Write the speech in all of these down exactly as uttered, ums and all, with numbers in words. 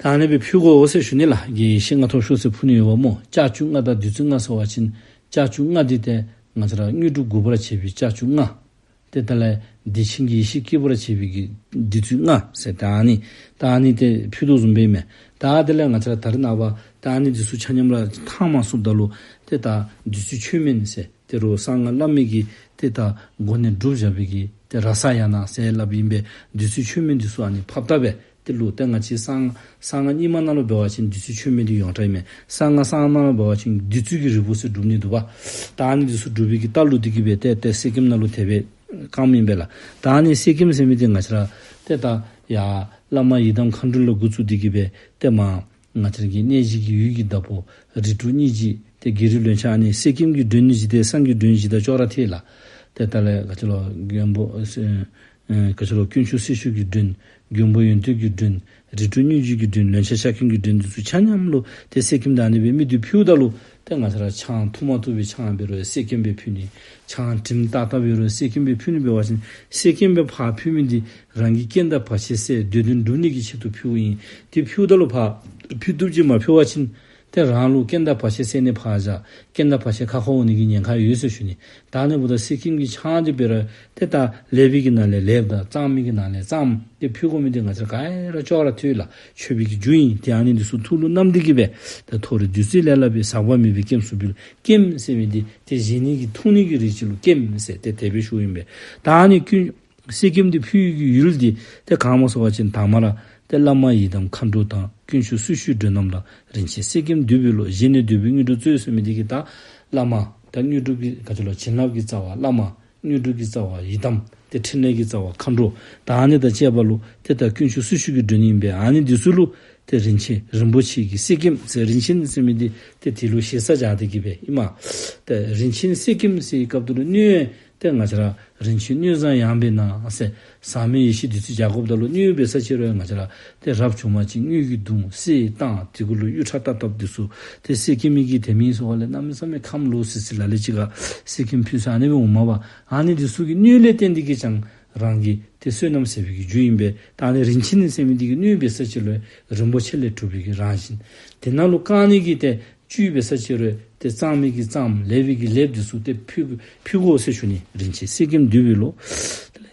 ཨ་ནི་སྦེ་ཕུལ་དགོ་ཟེར་ཞུ་ནི་ལགས། དགེ་བཤེས་ལྔ་ཐོབ་ཤོག་ཟེར་ཕུལ་ནི་ཡོདཔ་སྨོ། ལྕགས་ཀྱུ་ལྔ་དང་བདུད་རྩི་ལྔ་ཟེར་བ་ཅིན་ལྕགས་ཀྱུ་ལྔ་འདི་ཏེ་ང་བཅས་ར་དངོས་གྲུབ་དགུ་པར་བྱེད་པའི་ལྕགས་ཀྱུ་ལྔ། ཏེ་ད་ལས་བདེ་ཆེན་གྱི་ཡེ་ཤེས་སྐྱེད་པར་བྱེད་པའི་གི་བདུད་རྩི་ལྔ་ཟེར་ད་ཨ་ནི། ད་ཨ་ནི་ཏེ་ཕུལ་དོ་བཟུམ་སྦེ་མས། ད་དེ་ལས་ང་བཅས་ར་ད་རེས་ནངས་པ་ད་ཨ་ནི་འདི་ཚུ་ཆ་མཉམ་ར་ཐང་མ་སོངམ་ད་ལུ་ཏེ་ད་བདུད་རྩི་ཆོས་སྨན་ཟེར། ཏེ་རོགས་གསང་སྔགས་བླ་མེད་ཀྱི་ཏེ་ད་སྒོ་ནས་སྒྲུབ་བཞག་པའི་གི་ཏེ་ར་ས་ཡ་ན་ཟེར་སླབ་ཨིན་པས། བདུད་རྩི་ཆོས་སྨན་འདི་ཚུ་ཨ་ནི་ཕབ་བཏབ་སྦེ་ཏེ་ལུ་ཏེ་ང་བཅས་གསང་གསང་སྔགས་རྙིང་མ་ནང་ལུ་འབད་བ་ཅིན་བདུད་རྩི་ཆོས་སྨན་འདི་ཡོངས་གྲགས་ཨིན་མས། གསང་སྔགས་གསར་མ་ནང་ལུ་འབད་བ་ཅིན་བདུད་རྩི་གི་རིལ་བུ་ཟེར་སྒྲུབ་ནི་འདུག་པ། ད་ཨ་ནི་འདི་ཚུ་སྒྲུབ་པའི་གི་རྟ་ལུ་འདི་གིས་སྦེ་ཏེ་ཏེ་གསེར་སྐྱེམས་ནང་ལུ་དེ་སྦེ་བཀང་མི་ཨིན་པས་ལགས། ད་ཨ་ནི་གསེར་སྐྱེམས་ཟེར་མི་འདི་ང་བཅས་ར་ཏེ་ད་ཡ་བླ་མ་ཡི་དམ་མཁའ་འགྲོ་ལས་འགོ་བཙུགས་འདི་གིས་སྦེ་ཏེ་མ་ང་བཅས་ར་གི་གནས་བཞི་གི་ཡུལ་གྱི་བདག་པོ་རིགས་དྲུག་སྙིང་རྗེ་ཏེ་བགེགས་རིགས་ལན་ཆགས་ཨ་ནི་གསེར་སྐྱེམས་ཀྱི་མགྲོན་ནི་འཇིག་རྟེན་གསང་གི་མགྲོན་བཞི་དང་ཅོག་ར་འཐད་ལགས། ཏེ་ད་ལས་ག་ཅི་ལོ་མགོན་པོ་ཨེ་ག་ཅི་ལོ་དཀོན་མཆོག་སྲི་ཞུ་གི་མགྲོན། མགོན་པོ་ཡོན་ཏན་གྱི་མགྲོན། རིགས་དྲུག་སྙིང་རྗེ་གི་མགྲོན། ལན་ཆགས་ཤ་འཁོན་གྱི་མགྲོན་འདི་ཚུ་ཆ་མཉམ་ལུ་ཏེ་གསེར་སྐྱེམས་ད་ཨ་ནི་སྦེ་མི་འདི་ཕུལཝ་ད་ལུ་ཏེ་ང་བཅས་ར་ཆང་འཐུང་མ་བཏུབ་པའི་ཆང་འབད་རུང་གསེར་སྐྱེམས་སྦེ་ཕུལ་ནི། ཆང་དྲིམ་ཏག་ཏག་འབད་རུང་གསེར་སྐྱེམས་སྦེ་ཕུལ་ནི་འབད་བ་ཅིན་གསེར་སྐྱེམས་སྦེ་ཕར་ཕུལ་མི་འདི་རང་གི་རྐྱེན་དང་བར་ཆད་སེལ་འདོད་དོན་སྒྲུབ་ནི་གི་ཆེད་དུ་ཕུལཝ་ཨིན། ཏེ་ཕུལཝ་ད་ལུ་ཕར་ཕུལ་བཏུབ་ཅིག་མ་ཕུལ་བ་ཅིན་ཏེ་རང་ལུ་རྐྱེན་དང་བར་ཆད་སེལ་ནི་ཕར་བཞག། རྐྱེན་དང་བར་ཆད་ཁག་ཁ་འོང་ནི་གི་ཉེན་ཁ་ཡོད་ཟེར་ཞུ་ནི། ད་ཨ་ནི་འབདཝ་ད་གསེར་སྐྱེམས་ཀྱི་ཆང་འདི་འབད་རུང་ཏེ་ད་ལེགས་པའི་གི་ནང་ལས་ལེགསཔ་དང་གཙང་མའི་གི་ནང་ལས་གཙངམ་ཏེ་ཕུལ་དགོ་མི་འདི་ང་བཅས་ར་ག་ར་ཅོག་ར་འཐད་ལགས། མཆོད་པའི་གི་རྒྱུ་ཨིན། ཏེ་ཨ་ནི་འདི་ཚུ་ཐུགས་ལུ་བསྣམས་འདི་གིས་སྦེ་ཏེ་མཐོ་རིས་བདུད་རྩི་ལས་བསླབ་པའི་ཟག་པ་མེད་པའི་སྐྱེམས་སུ་འབུལ། སྐྱེམས་ཟེར་མི་འདི་ཏེ་བཞེས་ནི་གི་འཐུང་ནི་གི་རིགས་ཅིག་ལུ་སྐྱེམས་ཟེར་ཏེ་དེ་སྦེ་ཞུཝ་ཨིན་པས། ད་ཨ་ནི་ཀུན་གསེར་སྐྱེམས་འདི་ཕུལ་བའི་གི་ཡུལ་འདི་ཏེ་ག་སྨོ་ཟེར་བ་ཅིན་དང་པ་ར་ཏེ་བླ་མ་ཡི་དམ་མཁའ་འགྲོ་དང་དཀོན་མཆོག་སྲི་ཞུའི་མགྲོན་རྣམས་ལ་རིན་ཆེན་གསེར་སྐྱེམས་འདུས་པའི་ལོ། བཞེས་ནས་འདོད་པའི་དངོས་གྲུབ་སྩོལ་ཟེར་མི་འདི་གིས་ད་བླ་མ་ད་དངོས་གྲུབ་ཀྱི་ག་ཅི་ལོ་བྱིན་རླབས་ཀྱི་རྩ་བ་བླ་མ། དངོས་གྲུབ་ཀྱི་རྩ་བ་ཡི་དམ། ཏེ་ཕྲིན་ལས་ཀྱི་རྩ་བ་མཁའ་འགྲོ། ད་ཨ་ནི་དང་བཅས་པ་ལུ་ཏེ་ད་དཀོན་མཆོག་སྲི་ཞུ་གི་མགྲོན་ཨིན་པས། ཨ་ནི་འདི་ཚུ་ལུ་ཏེ་རིན་ཆེན་རིན་པོ་ཆེ་གི་གསེར་སྐྱེམས་ཟེར། རིན་ཆེན་ཟེར་མི་འདི་ཏེ་དེ་ལུ་ཞེ་ས་བཞག་འདི་གིས་སྦེ་ཨིན་མས། ཏེ་རིན་ཆེན་གསེར་སྐྱེམས་ཟེར་བའི་སྐབས་དེ་ལུ་སྣོད་ཏེ་ང་བཅས་ར་རིན་ཆེན་སྣོད་བཟང་ཡངས་པས་ན་ཟེར། ཟག་མེད་ཡེ་ཤེས་བདུད་རྩི་རྒྱག་དགོཔ་ད་ལུ་སྣོད་འབད་ས་ཅིག་རུང་ང་བཅས་ར་ཏེ་རབ་བྱུང་མ་ཅིག་དངུལ་གྱི་མདུང་གསེར་བཏང་དེ་གུ་ལུ་གཡུ་ཁྲ་བཏབ་བཏབ་འདི་ཚུ་ཏེ་གསེར་སྐྱེམས་མི་གི་དེ་མིན་སོང་བ་ལས་གནམ་མེད་ས་མེད་ཁམས་ལོག་སི་སི་ལ་ལུ་ཅིག་ག་གསེར་སྐྱེམས་ཕུལ་ས་ཨ་ནི་སྦེ་འོངམ་མས་པ། ཨ་ནི་འདི་ཚུ་གི་སྣོད་ལས་བརྟེན་འདི་གིས་ཀྱང་རང་གི་ཏེ་བསོད་ནམས་ཟད་པའི་གི་རྒྱུ་ཨིན་པས། ད་ཨ་ནི་རིན་ཆེན་ཟེར་མི་འདི་གི་སྣོད་འབད་ས་ཅིག་ལུ་རིན་པོ་ཆེ་ལས་གྲུབ་པའི་གི་རང་བཞིན། དེ་ནང་ལུ་བཀང་ནི་གི་ཏེ་བཅུད་འབད་ས་ཅིག་རུང་ཏེ་གཙང་མའི་གི་གཙངམ་ལེགས་པའི་གི་ལེགསཔ་འདི་ཚུ་ཏེ་ཕུལ་ཕུལ་དགོ་ཟེར་ཞུ་ནི། རིན་ཆེན་གསེར་སྐྱེམས་འདུས་པའི་ལོ།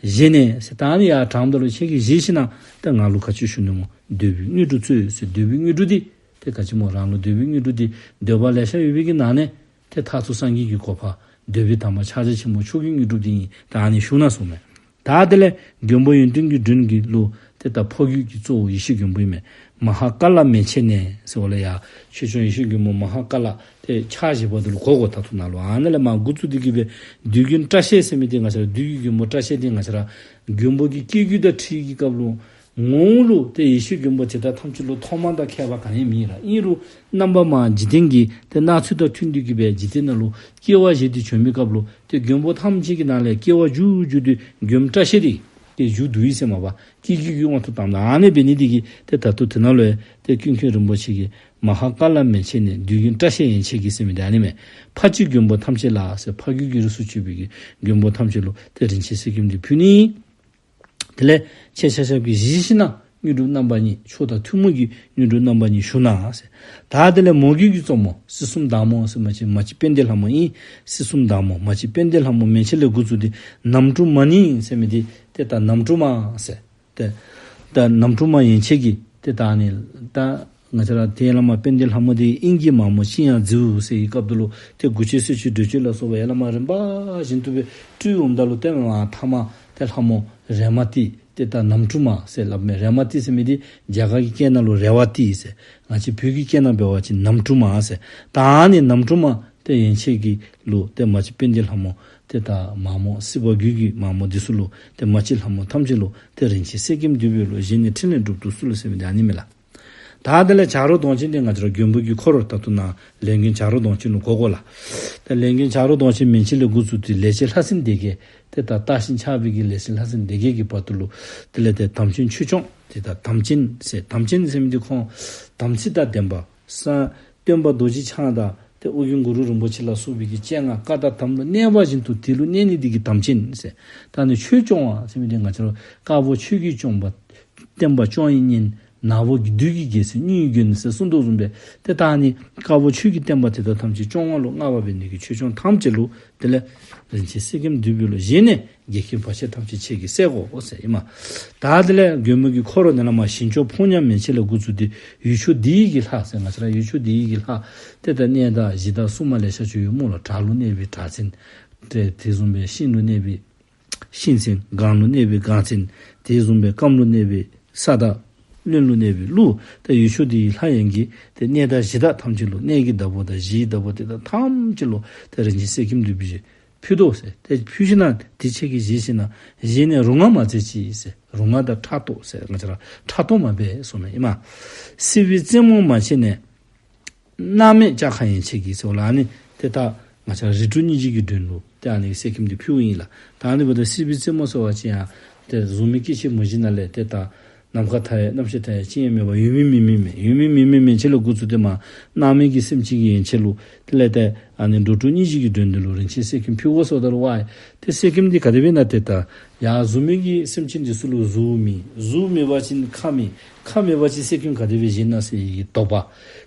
བཞེས་ནས་ཟེར་ད་ཨ་ནི་ཡར་དྲངམ་ད་ལུ་ཁྱེད་ཀྱིས་བཞེས་ཞིནམ་ལས་ཏེ་ང་ལུ་ག་ཅི་ཞུ་ནི་སྨོ། འདོད་པའི་དངོས་གྲུབ་སྩོལ་ཟེར། འདོད་པའི་དངོས་གྲུབ་འདི་ཏེ་ག་ཅི་སྨོ། རང་ལུ་འདོད་པའི་དངོས་གྲུབ་འདི་འདོད་པ་ལེ་ཤ་ཡོད་པའི་གི་ནང་ནས་ཏེ་མཐར་ཐུག་སངས་རྒྱས་ཀྱི་གོ་འཕང་འདོད་པའི་དམ་པ་ཕྱག་རྒྱ་ཆེན་པོ་མཆོག་གི་དངོས་གྲུབ་འདི་ཨིན། ད་ཨ་ནི་ཞུ་ན་གསུངམ་མས། ད་དེ་ལས་མགོན་པོ་ཡོན་ཏན་གྱི་མགྲོན་གྱི་ལུ་ཏེ་ད་ཕ་རྒྱུད་ཀྱི་གཙོ་བོ་ཡེ་ཤེས་མགོན་པོ་ཨིན་མས། མ་ཧཱ་ཀཱ་ལ་མན་ཆད་ནས་ཟེར་བ་ལས་ཡ་ཆོས་སྐྱོང་ཡེ་ཤེས་མགོན་པོ་མ་ཧཱ་ཀཱ་ལ་ཏེ་ཕྱག་བཞི་པ་འདི་ལུ་གོ་དགོ། མཐར་ཐུག་ནང་ལུ་ཨ་ནཱ་ལས་མར་འགོ་བཙུགས་འདི་གིས་སྦེ་བདུད་མགོན་བཀྲ་ཤིས་ཟེར་མི་འདི་ང་བཅས་ར་བདུད་ཀྱི་མགོན་པོ་བཀྲ་ཤིས་འདི་ང་བཅས་ར་མགོན་པོ་གི་སྐྱེ་རྒྱུད་དང་འཁྲིལ་གྱི་སྐབས་ལུ་ངོ་བོ་ལུ་ཏེ་ཡེ་ཤེས་མགོན་པོ་དེ་དག་ཐམས་ཅད་ལུ་ཐོག་མ་དང་ཁྱད་པར་ག་ནི་ཡང་མེད་ར། ཨིན་རུང་རྣམ་པ་མར་འཇིག་རྟེན་གྱི་ཏེ་སྣང་ཚུལ་དང་མཐུན་འདི་གིས་སྦེ་འཇིག་རྟེན་ནང་ལུ་སྐྱེ་བ་བཞེས་ཏེ་བྱོན་མི་སྐབས་ལུ་ཏེ་མགོན་པོ་ཐམས་ཅད་ཀྱི་ནང་ལས་སྐྱེ་བ་རྒྱུན་རྒྱུན་དུ་མགོན་བཀྲ་ཤིས་འདི་ཏེ་བཞུགས་འདུག་ཡི་ཟེར་མས་པ། སྐྱེ་རྒྱུད་ཀྱི་དབང་དུ་བཏང་ད་ཨ་ནི་འབད་ནི་འདི་གིས་ཏེ་ད་ལྟོ་དེ་ནང་ལུ་ཡང་ཏེ་ཀུན་མཁྱེན་རིན་པོ་ཆེ་གིས་མ་ཧཱ་ཀཱ་ལ་མན་ཆད་ནས། བདུད་མགོན་བཀྲ་ཤིས་ཡན་ཆད་ཀྱིས་ཟེར་མི་འདི་ཨ་ནི་མས། ཕ་རྒྱུད་མགོན་པོ་ཐམས་ཅད་ལ་ཟེར། ཕ་རྒྱུད་ཀྱི་རིགས་སུ་ཆད་པའི་གི་མགོན་པོ་ཐམས་ཅད་ལུ་ཏེ་རིན་ཆེན་གསེར་སྐྱེམས་འདི་ཕུལ་ནི། དེ་ལས་ཁྱེད་ཆ་ཁྱབ་ཀྱིས་བཞེས་ཞིནམ་ལས་དངོས་གྲུབ་རྣམ་པ་གཉིས་མཆོག་དང་ཐུན་མོང་གི་དངོས་གྲུབ་རྣམ་པ་གཉིས་ཞུ་ན་ཟེར། ད་དེ་ལས་མོ་རྒྱུད་ཀྱི་གཙོ་མོ་སྲིད་གསུམ་བདག་མོ་ཟེར་མ་ཅིག་མ་གཅིག་དཔལ་ལྡན་ལྷ་མོ་ཨིན། སྲིད་གསུམ་བདག་མོ་མ་གཅིག་དཔལ་ལྡན་ལྷ་མོ་མན་ཆད་ལས་འགོ་བཙུགས་ཏེ་ནམ་གྲུ་མ་ནི་ཟེར་མི་འདི་ཏེ་ད་ནམ་གྲུ་མ་ཟེར། ཏེ་ད་ནམ་གྲུ་མ་ཡན་ཆད་ཀྱི་ཏེ་ད་ཨ་ནི་ད་ང་བཅས་ར་ཏེ་བླ་མ་དཔལ་ལྡན་ལྷ་མོ་འདི་དབྱིངས་ཀྱི་མ་མོ་ཅི་ཡང་རྫིའུ་ཟེར་བའི་སྐབས་དེ་ལུ་ཏེ་དགུ་བཅུ་སོ་བཅུ་འགྲོས་བཅུ་ལ་སོགས་པ་ཡ་བླ་མ་རིམ་པ་བཞིན་དུ་སྦེ་སྤྲུལ་འོངམ་ད་ལུ་ཏེ་མ་ཐ་མ་ཏེ་ལྷ་མོ་རེ་མ་ཏི་ཏེ་ད་ནམ་གྲུ་མ་ཟེར་སླབ་མས། རེ་མ་ཏི་ཟེར་མི་འདི་རྒྱ་གར་གྱི་སྐད་ནང་ལུ་རེ་བ་ཏི་ཟེར། ང་བཅས་བོད་ཀྱི་སྐད་ནང་འབད་བ་ཅིན་ནམ་གྲུ་མ་ཟེར། ད་ཨ་ནི་ནམ་གྲུ་མ་ཏེ་ཡན་ཆད་ཀྱི་ལུ་ཏེ་མ་གཅིག་དཔལ་ལྡན་ལྷ་མོ་ཏེ་ད་མ་མོ་སྲིད་པ་རྒྱུད་ཀྱི་མ་མོ་འདི་ཚུ་ལུ་ཏེ་མ་གཅིག་ལྷ་མོ་ཐམས་ཅད་ལུ་ཏེ་རིན་ཆེན་གསེར་སྐྱེམས་འདུས་པའི་ལོ། བཞེས་ནས་ཕྲིན་ལས་སྒྲུབ་ཏུ་གསོལ་ཟེར་མི་འདི་ཨ་ནི་མས་ལགས། ད་དེ་ལས་བྱ་རོག་གདོང་ཅན་འདི་ང་བཅས་ར་མགོན་པོ་གི་འཁོར་ད་ལྟོ་ནཱ་ལས་མགོན་བྱ་རོག་གདོང་ཅན་ལུ་གོ་དགོ་ལགས། ཏེ་ལས་མགོན་བྱ་རོག་གདོང་ཅན་མན་ཆད་ལས་འགོ་བཙུགས་ཏེ་ལས་ཅན་ལྷ་སྲིན་སྡེ་བརྒྱད་ཏེ་ད་བརྟགས་ཤིང་ཆགས་པའི་གི་ལས་ཅན་ལྷ་སྲིན་སྡེ་བརྒྱད་ཀྱི་བར་དུ་ལུ་དེ་ལས་ཏེ་དམ་ཅན་ཆོས་སྐྱོང་ཏེ་ད་དམ་ཅན་ཟེར། དམ་ཅན་ཟེར་མི་འདི་ཁོང་དམ་ཚིག་དང་ལྡན་པ་ས་སྟོན་པ་རྡོ་རྗེ་འཆང་དང་ཏེ་ཨོ་རྒྱན་གུ་རུ་རིན་པོ་ཆེ་ལ་སོགས་པའི་གི་སྤྱན་སྔར་བཀའ་དང་དམ་ལུ་གནས་པ་བཞིན་དུ་དེ་ལུ་གནས་ནི་འདི་གིས་དམ་ཅན་ཟེར། ད་ནི་ཆོས་སྐྱོང་བ་ཟེར་མི་འདི་ང་བཅས་ར་དཀར་པོ་ཆོས་ཀྱི་སྐྱོང་བ་བསྟན་པ་སྐྱོང་བའི་གཉེན། ནག་པོ་གི་བདུད་ཀྱི་རྒྱལ་མཚན་གཉོས་ཀྱི་མགོན་ཟེར་གསུངས་དོ་བཟུམ་སྦེ་ཏེ་ད་ཨ་ནི་དཀར་པོ་ཆོས་ཀྱི་བསྟན་པ་དེ་དག་ཐམས་ཅད་སྐྱོང་བ་ལུ་མངའ་བ་འབད་ནི་གི་ཆོས་སྐྱོང་ཐམས་ཅད་ལུ་དེ་ལས་རིན་ཆེན་གསེར་སྐྱེམས་འདུས་པའི་ལུ་བཞེས་ནས་འགལ་རྐྱེན་བར་ཆད་ཐམས་ཅད་ཁྱེད་ཀྱིས་སེལ་དགོ་ཟེར་ཨིན་མས། ད་དེ་ལས་མགོན་པོ་གི་འཁོར་ལོ་ནང་ལས་མར་ཞིང་མཆོག་ཕོ་ཉ་མན་ཆད་ལས་འགོ་བཙུགས་ཏེ་ཡུལ་ཕྱོགས་འདི་ཡི་གི་ལྷ་ཟེར་ང་བཅས་ར་ཡུལ་ཕྱོགས་འདི་ཡི་གི་ལྷ་ཏེ་ད་གནས་བདག་གཞི་བདག་སྲུང་མ་ལེ་ཤ་ཅིག་ཡོད་སྨོ་ལགས། བྲག་ལུ་གནས་པའི་བྲག་བཙན། ཏེ་དེ་བཟུམ་སྦེ་ཤིང་ལུ་གནས་པའི་ཤིང་བཙན། སྒང་ལུ་གནས་པའི་སྒང་བཙན། དེ་བཟུམ་སྦེ་སྐམ་ལུ་གནས་པའི་ས་བདག། ཀླུ་ལུ་གནས་པའི་ཀླུ། ཏེ་ཡུལ་ཕྱོགས་འདི་ཡི་ལྷ་ཡན་གྱི་ཏེ་གནས་བདག་གཞི་བདག་ཐམས་ཅད་ལུ་གནས་ཀྱི་བདག་པོ་དང་གཞིའི་བདག་པོ་དེ་དག་ཐམས་ཅད་ལུ་ཏེ་རིན་ཆེན་གསེར་སྐྱེམས་འདུས་པའི་ཕུལ་དོ་ཟེར། ཏེ་ཕུལ་ཞིནམ་ལས་དེ་ཁྱེད་ཀྱིས་བཞེས་ཞིནམ་ལས་བཞེས་ནས་རུང་བ་མ་མཛད་ཅིག་ཟེར། རུང་བ་དང་ཕྲག་དོག་ཟེར་ང་བཅས་ར་ཕྲག་དོག་མ་འབད་ཟེར་ཨིན་མས། སྲིད་པའི་རྩེ་མོ་མ་ཆེ་ནས། སྣང་མེད་ལྕགས་ཁང་ཡན་ཆད་ཀྱིས་ཟེར་ལགས། ཨ་ནི་ཏེ་ད་ང་བཅས་ར་རིགས་དྲུག་སྙིང་རྗེ་གི་མགྲོན་ལུ་ཏེ་ཨ་ནི་གསེར་སྐྱེམས་འདི་ཕུལཝ་ཨིན་ལགས། ད་ཨ་ནི་འབདཝ་ད་སྲིད་པའི་རྩེ་མོ་ཟེར་བ་ཅིན་ཡང་ཏེ་གཟུགས་མེད་སྐྱེ་མཆེད་མུ་བཞི་ནང་ལས་ཏེ་ད་ནམ་མཁའ་མཐའ་ཡས་རྣམ་ཤེས་མཐའ་ཡས་ཅི་ཡང་མེད་པར་ཡོད་མིན་མེད་མིན་མེད། ཡོད་མིན་མེད་མིན་མན་ཆད་ལས་འགོ་བཙུགས་ཏེ་མར་སྣང་མེད་ཀྱི་སེམས་ཅན་གྱི་ཡན་ཆད་ལུ་དེ་ལས་ཏེ་ཨ་ནི་འགྲོ་དྲུག་སྙིང་རྗེ་གི་མགྲོན་འདི་ལུ་རིན་ཆེན་གསེར་སྐྱེམས་ཕུལ་དགོ་ཟེརཝ་ད་ལུ་ཝའི་ཏེ་གསེར་སྐྱེམས་འདི་ག་དེ་སྦེ་ན་ཏེ་ད་ཡར་གཟུགས་མེད་ཀྱི་སེམས་ཅན་འདི་ཚུ་ལུ་གཟུགས་མེད། གཟུགས་མེད་པ་ཅིན་ཁམས་མེད། ཁམས་མེད་པ་ཅིན་གསེར་སྐྱེམས་ག་དེ་སྦེ་བཞེས་ན་ཟེར་བའི་དོགས་པ།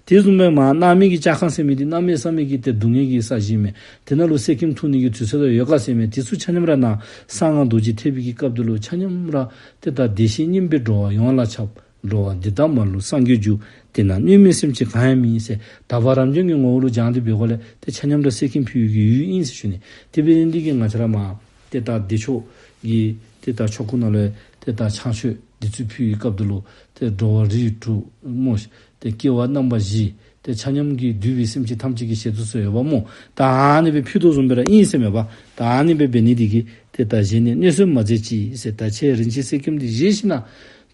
དེ་བཟུམ་སྦེ་མར་སྣང་མེད་ཀྱི་ལྕགས་ཁང་ཟེར་མི་འདི་གནམ་མེད་ས་མེད་ཀྱི་ཏེ་སྡུག་བསྔལ་གྱི་ས་གཞི་མས། དེ་ནང་ལུ་གསེར་སྐྱེམས་འཐུང་ནི་གི་དུས་ཚོད་ཡོད་ག་ཟེར་མས། དེ་ཚུ་ཆ་མཉམ་ར་ནཱ་གསང་སྔགས་རྡོ་རྗེ་ཐེག་པའི་གི་སྐབས་འདི་ལུ་ཆ་མཉམ་ར་ཏེ་ད་བདེ་གཤེགས་སྙིང་པོས་འགྲོ་བ་ཡོངས་ལ་ཁྱབ། འགྲོ་བ་འདི་དག་མ་ལུས་སངས་རྒྱས་འགྱུར། དེ་ན་གནོད་མེད་སེམས་ཅན་གང་ཡང་མེད་ཟེར། དག་པ་རབ་འབྱམས་ཀྱི་ངོ་བོ་ལུ་སྦྱངས་ཏེ་འབད་དགོ་ལས་ཏེ་ཆ་མཉམ་ར་གསེར་སྐྱེམས་ཕུལ་ནི་གི་ཡུལ་ཨིན་ཟེར་ཞུ་ནི། དེ་འབད་ནི་འདི་གིས་ང་བཅས་ར་མར་ཏེ་ད་བདེ་མཆོག་གི་ཏེ་ད་ཆོ་ག་ནང་ལུ་ཏེ་ད་ཕྱག་མཆོད་འདི་ཚུ་ཕུལ་བའི་སྐབས་འདི་ལུ་ཏེ་འགྲོ་བ་རིགས་དྲུག་སྨོ། ཏེ་སྐྱེ་བ་རྣམ་པ་བཞི། ཏེ་ཆ་མཉམ་གྱིས་བསྡུས་པའི་སེམས་ཅན་ཐམས་ཅད་ཀྱི་ཞལ་དུ་གསོལ་ཡོདཔ་སྨོ། ད་ཨ་ནི་སྦེ་ཕུལ་དོ་བཟུམ་སྦེ་ར་ཨིན་ཟེར་མས་པ། ད་ཨ་ནི་སྦེ་འབད་ནི་འདི་གིས་ཏེ་ད་བཞེས་ནས་གནོད་སེམས་མ་མཛད་ཅིག་ཟེར། ད་ཁྱེད་རིན་ཆེན་གསེར་སྐྱེམས་འདི་བཞེས་ཞིནམ་ལས་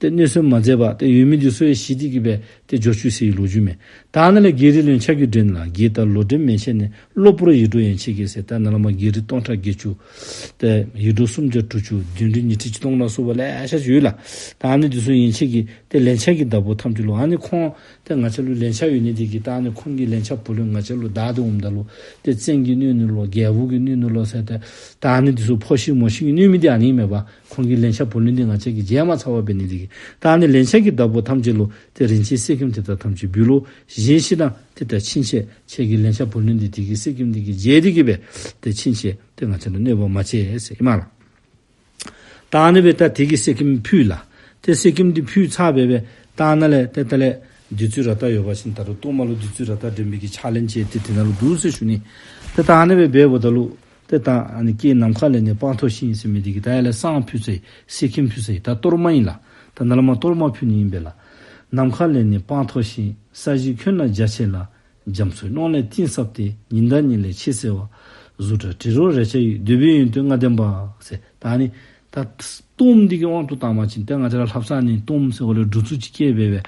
ཏེ་གནོད་སེམས་མ་མཛད་པར་ཏེ་ཡོད་མི་འདི་ཚུ་ཡང་བཞེས་ཏེ་གི་སྦེ་ཏེ་འགྱོ་བཅུག་ཟེར་བའི་ལོ་རྒྱུས་མས། ད་ནཱ་ལས་བགེགས་རིགས་ལན་ཆགས་ཀྱི་མགྲོན་ལ། བགེགས་དང་ལོག་འདྲེན་མན་ཆད་ནས། གློ་བུར་ཡེ་འདྲོག་ཡན་ཆད་ཀྱིས་ཟེར། ད་ནཱ་ལས་མར་བགེགས་རིགས་སྟོང་ཕྲག་བརྒྱད་ཅུ། ཏེ་ཡེ་འདྲོག་སུམ་བརྒྱ་དྲུག་ཅུ། བདུན་འདྲེ་ཉི་ཁྲི་ཆིག་སྟོང་ལ་སོགས་པ་ལེ་ཤ་ཅིག་ཡོད་ལགས། ད་ཨ་ནི་འདི་ཚུ་ཡན་ཆད་ཀྱིས་ཏེ་ལན་ཆགས་ཀྱི་བདག་པོ་ཐམས་ཅད་ལུ་ཨ་ནི་ཁོང་ཏེ་ང་བཅས་ལུ་ལན་ཆགས་ཡོད་ནི་འདི་གིས་ད་ཨ་ནི་ཁོང་གི་ལན་ཆགས་བུ་ལོན་ང་བཅས་ལུ་བདའ་སྟེ་འོངམ་ད་ལུ་ཏེ་བཙན་གྱིས་གནོད་ནུག་ལོ་རྒྱལ་པོ་གིས་གནོད་ནུག་ལོ་ཟེར་ཏེ་ད་ཨ་ནི་འདི་ཚུ་ཕོ་ཤི་མོ་ཤི་གིས་གནོད་མི་འདི་ཨ་ནི་མས་པ། ཁོང་གི་ལན་ཆགས་བུ་ལོན་འདི་ང་བཅས་ཀྱིས་འཇལ་མ་ཚར་བར་འབད་ནི་འདི་གིས་ད་ཨ་ནི་ལན་ཆགས་ཀྱི་བདག་པོ་ཐམས་ཅད་ལུ་ཏེ་རིན་ཆེན་གསེར་སྐྱེམས་དེ་དག་ཐམས་ཅད་འབུལ་ལོ། བཞེས་ཞིནམ་ལས་ཏེ་ད་ཕྱིན་ཆད་ཁྱེད་ཀྱི་ལན་ཆགས་བུ་ལོན་འདི་དེ་གི་གསེར་སྐྱེམས་འདི་གིས་འཇལ་ཏེ་གི་སྦེ་ཏེ་ཕྱིན་ཆད་ཏེ་ང་བཅས་ལུ་གནོད་པ་མ་བྱེད་ཟེར་ཨིན་མས་ལགས། ད་ཨ་ནི་སྦེ་ད་དེ་གི་གསེར་སྐྱེམས་ཕུལ་ལགས། ཏེ་གསེར་སྐྱེམས་འདི་ཕུལ་ཚར་སྦེ་སྦེ་ད་ནཱ་ལས་ཏེ་ད་ལས་བདུད་རྩི་རཀྟ་ཡོད་པ་ཅིན་ད་རུང་གཏོར་མ་ལུ་བདུད་རྩི་རཀྟ་འདྲེན་པའི་གི་ཕྱག་ལེན་ཅིག་ཏེ་དེ་ནང་ལུ་འདུག་ཟེར་ཞུ་ནི། ཏེ་ད་ཨ་ནི་སྦེ་འབདཝ་ད་ལུ་ཏེ་ད་ཨ་ནི་ཀྱེ་ནམ་མཁའ་ལས་ནི་སྤངས་ཐོབ་ཤིང་ཟེར་མི་འདི་གིས་ད་ཡར་ལས་བསང་ཕུལ་ཚར་ཡི། གསེར་སྐྱེམས་ཕུལ་ཚར་ཡི། ད་གཏོར་མ་ཨིན་ལགས། ད་ནཱ་ལས་མར་གཏོར་མ་ཕུལ་ནི་ཨིན་པས་ལགས། ནམ་མཁའ་ལས་ནི་སྤངས་ཐོབ་ཤིང་། ས་གཞི་ཁྱོན་ལ་རྒྱ་ཆེ་ལ། རྒྱ་མཚོའི་ཀློང་ལས་གཏིང་ཟབ་སྟེ། ཉི་ཟླ་གཉིས་ལས་ཆེས་གསལ་བ། གཟུགས་སྒྲ་དྲི་རོ་རེག་བྱ་ཡི། འདོད་པའི་ཡོན་ཏན་ལྔ་ལྡན་པ་ཟེར། ད་ཨ་ནི་ད་གཏོརམ་འདི་གི་དབང་དུ་བཏང་བ་ཅིན་ཏེ་ང་བཅས་ར་ལྷ་བསང་ནི་གཏོརམ་ཟེར་བ་ལས་འབྲུ་ཚུ་ཅིག་བཀལ་སྦེ་སྦེ་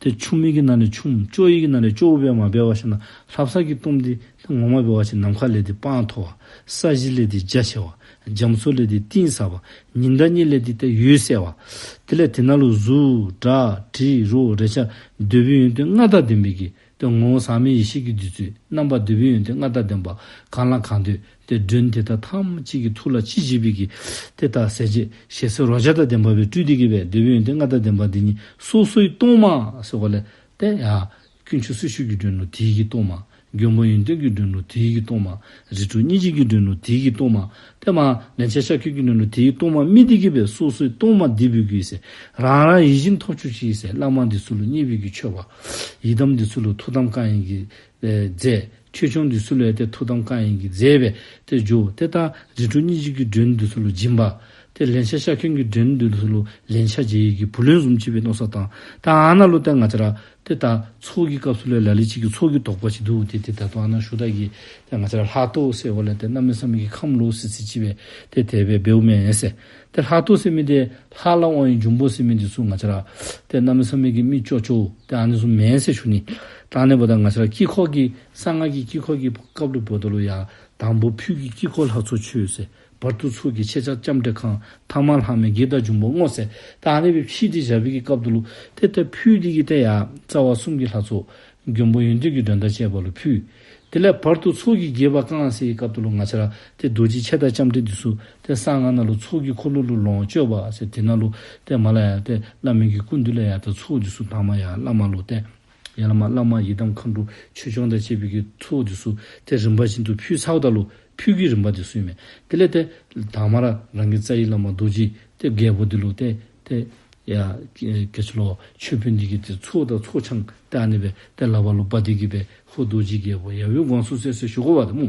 ཏེ་ཆུམ་ཡི་གི་ནང་ལས་ཆུམ་སྐྱོ་ཡི་གི་ནང་ལས་སྐྱོ་སྦེ་མ་འབད་བར་ཞིནམ་ལས་ལྷ་བསང་གི་གཏོརམ་འདི་ཏེ་ངོ་མ་འབད་བ་ཅིན་ནམ་མཁའ་ལས་འདི་སྤངས་ཐོབ་པ། ས་གཞི་ལས་འདི་རྒྱ་ཆེ་བ། རྒྱ་མཚོ་ལས་འདི་གཏིང་ཟབ་པ། ཉི་ཟླ་གཉིས་ལས་འདི་ཏེ་འོད་གསལ་བ། དེ་ལས་དེ་ནང་ལུ་གཟུགས་སྒྲ་དྲི་རོ་རེག་བྱ་འདོད་པའི་ཡོན་ཏན་ལྔ་དང་ལྡན་པའི་གི་ཏེ་ངོ་བོ་ཟག་མེད་ཡེ་ཤེས་ཀྱི་བདུད་རྩི་རྣམ་པ་འདོད་པའི་ཡོན་ཏན་ལྔ་དང་ལྡན་པ། གང་ལ་གང་འདོད་ཏེ་མགྲོན་དེ་དག་ཐམས་ཅད་ཀྱི་ཐུགས་ལ་ཅི་བཞེད་པའི་གི་ཏེ་ད་ཟས་བཅད་ཞལ་ཟས་རོ་བརྒྱ་དང་ལྡན་པ་སྦེ་སྤྲུལ་ཏེ་གི་སྦེ་འདོད་པའི་ཡོན་ཏན་ལྔ་དང་ལྡན་པ་འདི་ཉིད་སོ་སོའི་གཏོར་མ་ཟེར་བ་ལས་ཏེ་ཡར་དཀོན་མཆོག་སྲི་ཞུ་གི་མགྲོན་ལུ་དེ་གི་གཏོར་མ། མགོན་པོ་ཡོན་ཏན་གྱི་མགྲོན་ལུ་དེ་གི་གཏོར་མ། རིགས་དྲུག་སྙིང་རྗེ་གི་མགྲོན་ལུ་དེ་གི་གཏོར་མ། ཏེ་མར་ལན་ཆགས་ཤ་འཁོན་གྱི་མགྲོན་ལུ་དེ་གི་གཏོར་མ་དམིགས་ཏེ་གི་སྦེ་སོ་སོའི་གཏོར་མ་འདི་འབུལ་དགོ་ཟེར། རང་རང་ཡིད་བཞིན་ཐོབ་བཅུག་ཅིག་ཟེར། བླ་མ་འདི་ཚུ་ལུ་མཉེས་པའི་གི་མཆོད་པ། ཡི་དམ་འདི་ཚུ་ལུ་ཐུགས་དམ་བསྐང་ཡི་གི་ཨེ་རྫས། ཆོས་སྐྱོང་འདི་ཚུ་ལུ་ཡང་ཏེ་ཐུགས་དམ་བསྐང་ཡི་གི་རྫས་སྦེ་ཏེ་འགྱོ། ཏེ་ད་རིགས་དྲུག་སྙིང་རྗེ་གི་མགྲོན་འདི་ཚུ་ལུ་སྦྱིན་པ། ཏེ་ལན་ཆགས་ཤ་འཁོན་གྱི་མགྲོན་འདི་ཚུ་ལུ་ལན་ཆགས་འཇལ་ཡི་གི་བུ་ལོན་བཟུམ་ཅིག་སྦེ་མནོ་བསམ་བཏང་། ད་ཨ་ནཱ་ལུ་ཏེ་ང་བཅས་ར་ཏེ་ད་ཚོགས་ཀྱི་སྐབས་སུ་ལས་ལ་ལུ་ཅིག་གིས་ཚོགས་ཀྱི་དོགས་པ་ཅིག་འདུག། ཏེ་ཏེ་ད་ལྟོ་ཨ་ནཱ་ཞུ་ད་གི་ཏེ་ང་བཅས་ར་ལྷ་ལྟོ་ཟེར་བ་ལས་ཏེ་གནམ་མེད་ས་མེད་ཀྱི་ཁམས་ལོག་སི་སི་ཅིག་སྦེ་ཏེ་དེ་སྦེ་འབདཝ་མས་ཟེར། ཏེ་ལྷ་ལྟོ་ཟེར་མི་འདི་ལྷ་ལ་དབང་བའི་འབྱུང་པོ་ཟེར་མི་འདི་ཚུ་ང་བཅས་ར་ཏེ་གནམ་མེད་ས་མེད་ཀྱི་མི་ཅོག་ཅོག་ཏེ་ཨ་ནི་ཚུ་མེན་ཟེར་ཞུ་ནི། ད་ཨ་ནི་འབདཝ་ད་ང་བཅས་ར་དཀྱིལ་འཁོར་གྱི་གསང་སྔགས་ཀྱི་དཀྱིལ་འཁོར་གྱི་སྐབས་ལུ་འབདཝ་ད་ལུ་ཡང་དང་པོ་ཕུད་ཀྱི་དཀྱིལ་འཁོར་ལྷ་ཚོགས་མཆོད་ཟེར། བར་དུ་ཚོགས་ཀྱི་ཕྱེད་ཕྱག་ལྕམ་དྲལ་ཁང་། ཐ་མར་ལྷག་མའི་བགེགས་དང་འབྱུང་པོ་བསྔོ་ཟེར། ད་ཨ་ནི་སྦེ་ཕྱེ་སྟེ་བཞག་པའི་གི་སྐབས་ད་ལུ་ཏེ་ད་ཕུད་འདི་གིས་ཏེ་ཡར་རྩ་བ་གསུམ་གྱི་ལྷ་ཚོགས་མགོན་པོ་ཡོན་ཏན་གྱི་མགྲོན་དང་བཅས་པ་ལུ་ཕུལ། དེ་ལས་བར་དུ་ཚོགས་ཀྱི་རྒྱས་པ་བསྐང་ཟེར་བའི་སྐབས་དེ་ལུ་ང་བཅས་ར་ཏེ་རྡོ་རྗེ་མཆེད་དང་ལྕམ་དྲལ་འདི་ཚུ་ཏེ་གསང་སྔགས་ནང་ལུ་ཚོགས་ཀྱི་འཁོར་ལོ་ལུ་ལོངས་སྤྱོད་པ་ཟེར། དེ་ནང་ལུ་ཏེ་མར་ལས་ཡར་ཏེ་བླ་མའི་གི་སྐུ་མདུན་ལས་ཡར་ཏེ་ཚོགས་འདི་ཚུ་དང་པ་ཡར་བླ་མ་ལུ་ཏེ་ཡར་ལས་མར་བླ་མ་ཡི་དམ་མཁའ་འགྲོ་ཆོས་སྐྱོང་དང་བཅས་པའི་གི་ཚོགས་འདི་ཚུ་ཏེ་རིམ་པ་བཞིན་དུ་ཕུལ་ཚརཝ་ད་ལུ་ཕུལ་གྱི་རིམ་པ་འདི་ཚུ་ཨིན་མས། དེ་ལས་ཏེ་དང་པ་ར་རང་གི་རྩ་བའི་བླ་མ་རྡོ་རྗེ་ཏེ་རྒྱལ་པོ་འདི་ལུ་ཏེ་ཏེ་ཡ་ག་ཅི་ལོ་མཆོད་དཔོན་འདི་གིས་ཏེ་ཚོགས་དང་ཚོགས་ཆང་ཏེ་ཨ་ནི་སྦེ་ཏེ་ལག་པ་ལུ་འབག་སྟེ་གི་སྦེ་ཧོ་རྡོ་རྗེ་རྒྱལ་པོ་ཡབ་ཡུམ་དགོངས་སུ་གསོལ་ཟེར་ཞུ་དགོ་པ་ཏེ་སྨོ།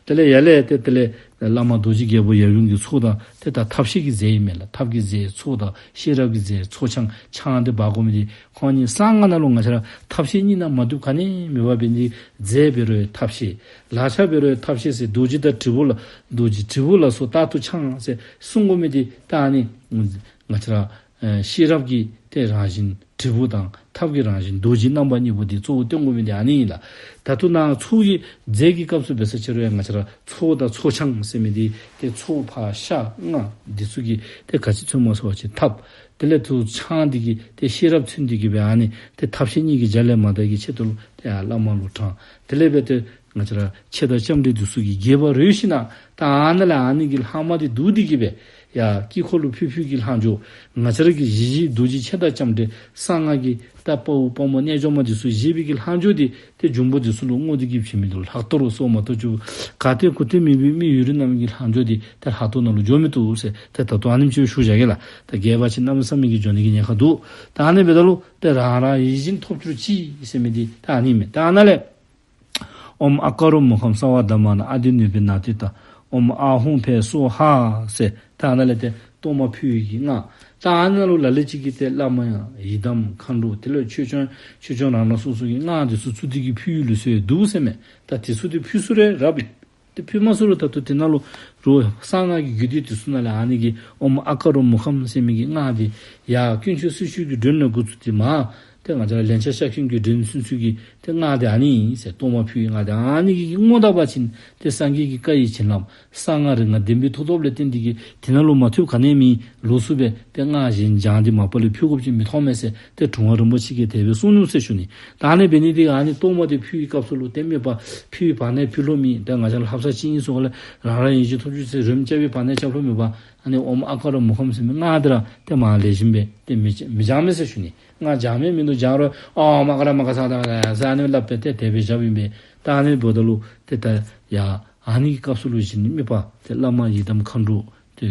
དེ་ལས་ཡར་ལས་ཏེ་དེ་ལས་བླ་མ་རྡོ་རྗེ་རྒྱལ་པོ་ཡབ་ཡུམ་གྱི་ཚོགས་དང་ཏེ་ད་ཐབས་ཤེས་ཀྱི་རྫས་ཨིན་མས་ལགས། ཐབས་ཀྱི་རྫས་ཚོགས་དང་ཤེས་རབ་ཀྱི་རྫས་ཚོགས་ཆང་ཆང་ཏེ་འབག་དགོ་མི་འདི་ཁོང་གཉིས་གསང་སྔགས་ནང་ལུ་ང་བཅས་ར་ཐབས་ཤེས་གཉིས་ནང་མ་འདུ་ག་ནི་མེད་པ་འབད་ནི་འདི་རྫས་འབད་རུང་ཐབས་ཤེས་ལག་ཆ་འབད་རུང་ཐབས་ཤེས་ཟེར། རྡོ་རྗེ་དང་དྲིལ་བུ་ལ་རྡོ་རྗེ་དྲིལ་བུ་ལ་སོགས་རྟག་ཏུ་འཆང་ཟེར་གསུང་དགོ་མི་འདི་ད་ཨ་ནི་ང་བཅས་ར་ཨེ་ཤེས་རབ་ཀྱི་ཏེ་རང་བཞིན་དྲིལ་བུ་དང་ཐབས་ཀྱི་རང་བཞིན་རྡོ་རྗེ་རྣམ་པ་གཉིས་པོ་འདི་གཙོ་བོ་སྟོན་དགོ་མི་འདི་ཨ་ནི་ཨིན་ལགས། ད་ལྟོ་ནཱ་ཚོགས་ཀྱི་རྫས་ཀྱི་སྐབས་སུ་འབད་ས་ཅིག་རུང་ཡང་ང་བཅས་ར་ཚོགས་དང་ཚོགས་ཆང་ཟེར་མི་འདི་ཏེ་ཚོགས་ཕར་ཤ་ལྔ་འདི་ཚུ་གིས་ཏེ་ག་ཅི་མཚོནམ་ཟེར་བ་ཅིན་ཐབས། དེ་ལས་ཚོགས་ཆང་འདི་གིས་ཏེ་ཤེས་རབ་མཚོན་ཏེ་གི་སྦེ་ཨ་ནི་ཏེ་ཐབས་ཤེས་གཉིས་ཀྱི་རྒྱ་ལས་མ་འདའ་གི་ཆེད་དུ་ལུ་ཏེ་ཡར་བླ་མ་ལུ་དྲང་། དེ་ལས་སྦེ་ཏེ་ང་བཅས་ར་མཆེད་དང་ལྕམ་དྲལ་འདི་ཚུ་གིས་རྒྱས་པར་རོལ་ཞིནམ་ད་ཨ་ནཱ་ལས་ཨ་ནི་གི་ལྷག་མ་འདི་བསྡུ་སྟེ་གི་སྦེ་ཡར་དཀྱིལ་འཁོར་ལུ་ཕུལ་ཕུལ་གྱི་ལྷག་འཕྲོ། ང་བཅས་ར་གི་གཞི་གཞི་རྡོ་རྗེ་མཆེད་དང་ལྕམ་དྲལ་གསང་སྔགས་ཀྱི་ད་དཔའ་བོ་དཔའ་མོ་རྣལ་འབྱོར་མ་འདི་ཚུ་བཞེས་པའི་གི་ལྷག་འཕྲོ་འདི་ཏེ་འབྱུང་པོ་འདི་ཚུ་ལུ་བསྔོ་སྟེ་གི་བྱིན་མི་འདུག། ལྷག་གཏོར་སོགས་མ་གཏོགས་ཅིག་ག་ཏེ་གུ་ཏེ་མེད་པའི་མི་ཡུལ་རིས་རྣམས་ཀྱི་ལྷག་འཕྲོ་འདི་ཏེ་ལྷག་གཏོར་ནང་ལུ་འགྱོ་མི་བཏུབ་ཟེར། ཏེ་ད་ལྟོ་ཨ་ནེམ་ཅིག་ཞུ་བཞག་གེ་ལགས། ད་རྒྱས་པ་ཅིག་གནམ་མེད་ས་མེད་ཀྱི་འགྱོ་ནི་གི་ཉེན་ཁ་འདུག། ད་ཨ་ནི་འབདཝ་ད་ལུ་ཏེ་རང་རང་ཡིད་བཞིན་ཐོབ་གྱུར་ཅིག་ཟེར་མི་འདི་ད་ཨ་ནི་མས། ད་ཨ་ནཱ་ལས་ཨོཾ་ཨ་ཀ་རོ་མུ་ཁཾ་སརྦ་དྷརྨ་ནཱ་ཨ་དི་ནུ་པི་ན་ཏི་ཏ། ཨོཾ་ཨཱཿཧཱུྃ་ཕཊ་སྭཱ་ཧཱ་ཟེར། ད་ཨ་ནཱ་ལས་ཏེ་གཏོར་མ་ཕུལ་བའི་གི་སྔགས། ད་ཨ་ནཱ་ལུ་ལ་ལུ་ཅིག་གིས་ཏེ་བླ་མ་ཡང་ཡི་དམ་མཁའ་འགྲོ་དེ་ལས་ཆོས་སྐྱོང་ཆོས་སྐྱོང་རང་རང་སོ་སོ་གི་སྔགས་འདི་ཚུ་བཙུགས་ཏེ་གི་ཕུལ་ལུགས་སྲོལ་འདུག་ཟེར་མས། ད་དེ་ཚུ་ཏེ་ཕུལ་ཚུགས་རུང་རབ་ཨིན། ཏེ་ཕུལ་མ་ཚུགས་རུང་ད་ལྟོ་དེ་ནང་ལུ་རོགས་གསང་སྔགས་ཀྱི་རྒྱུད་སྡེ་དེ་ཚུ་ནང་ལས་ཨ་ནི་གི་ཨོཾ་ཨ་ཀ་རོ་མུ་ཁཾ་ཟེར་མི་གི་སྔགས་འདི་ཡར་དཀོན་མཆོག་སྲི་ཞུ་གི་མགྲོན་ལས་འགོ་བཙུགས་ཏེ་མར་ཏེ་ང་བཅས་ར་ལན་ཆགས་ཤ་འཁོན་གྱི་མགྲོན་ཚུན་ཚོད་ཀྱི་ཏེ་སྔགས་འདི་ཨ་ནི་ཨིན་ཟེར། གཏོར་མ་ཕུལ་བའི་སྔགས་འདི་ཨ་ནི་གིས་བསྔོ་ད་པ་ཅིན་ཏེ་སངས་རྒྱས་ཀྱི་བཀའ་ཡི་བྱིན་རླབས་གསང་སྔགས་རིག་སྔགས་བདེན་པའི་མཐུ་སྟོབས་ལས་བརྟེན་ཏེ་གི་དེ་ནང་ལུ་མ་ཐུབ་ག་ནི་མེད་ལོགས་སུ་སྦེ་ཏེ་སྔགས་གཞན་སྦྱངས་ཏེ་མ་པ་ལས་ཕུལ་དགོཔ་ཅིག་མི་མཐོང་མས་ཟེར་ཏེ་དྲུང་པ་རིན་པོ་ཆེ་གིས་དེ་སྦེ་གསུངས་ནུག་ཟེར་ཞུ་ནི། ད་ཨ་ནི་འབད་ནི་འདི་གིས་ཨ་ནི་གཏོར་མ་འདི་ཕུལ་བའི་སྐབས་སུ་ལུ་ཏེ་དམིགས་པ་ཕུལ་བའི་བར་ན་ཕུལ་ལོང་མེད། ད་ང་བཅས་ལྷ་བསངས་ཅིག་ཨིན་སོང་ག་ལས་རང་རང་ཡིད་བཞིན་ཐོབ་གྱུར་ཟེར་རོལམོ་རྐྱབ་པའི་བར་ན་རྐྱབ་ལོང་མེད་པར་ཨ་ནི་ཨོཾ་ཨ་ཀ་རོ་མུ་ཁཾ་ཟེར་མི་སྔགས་འདི་ར་ཏེ་མར་ལེགས་ཤོམ་སྦེ་ཏེ་མི་མི་སྦྱང་མས་ཟེར་ཞུ་ནི། སྔགས་སྦྱང་མི་མིན་འདུག། སྦྱང་རུང་ཨོཾ་ཨ་ཀ་ར་མ་ཀ་ས་ད་ཟེར་ཨ་ནི་སླབ་སྦེ་ཏེ་དེ་སྦེ་བཞགཔ་ཨིན་པས། ད་ཨ་ནི་འབདཝ་ད་ལུ་ཏེ་ད་ཡ་ཨ་ནི་གི་སྐབས་སུ་ལུ་གཞི་ནི་དམིགས་པ་ཏེ་བླ་མ་ཡི་དམ་མཁའ་འགྲོ་ཏེ་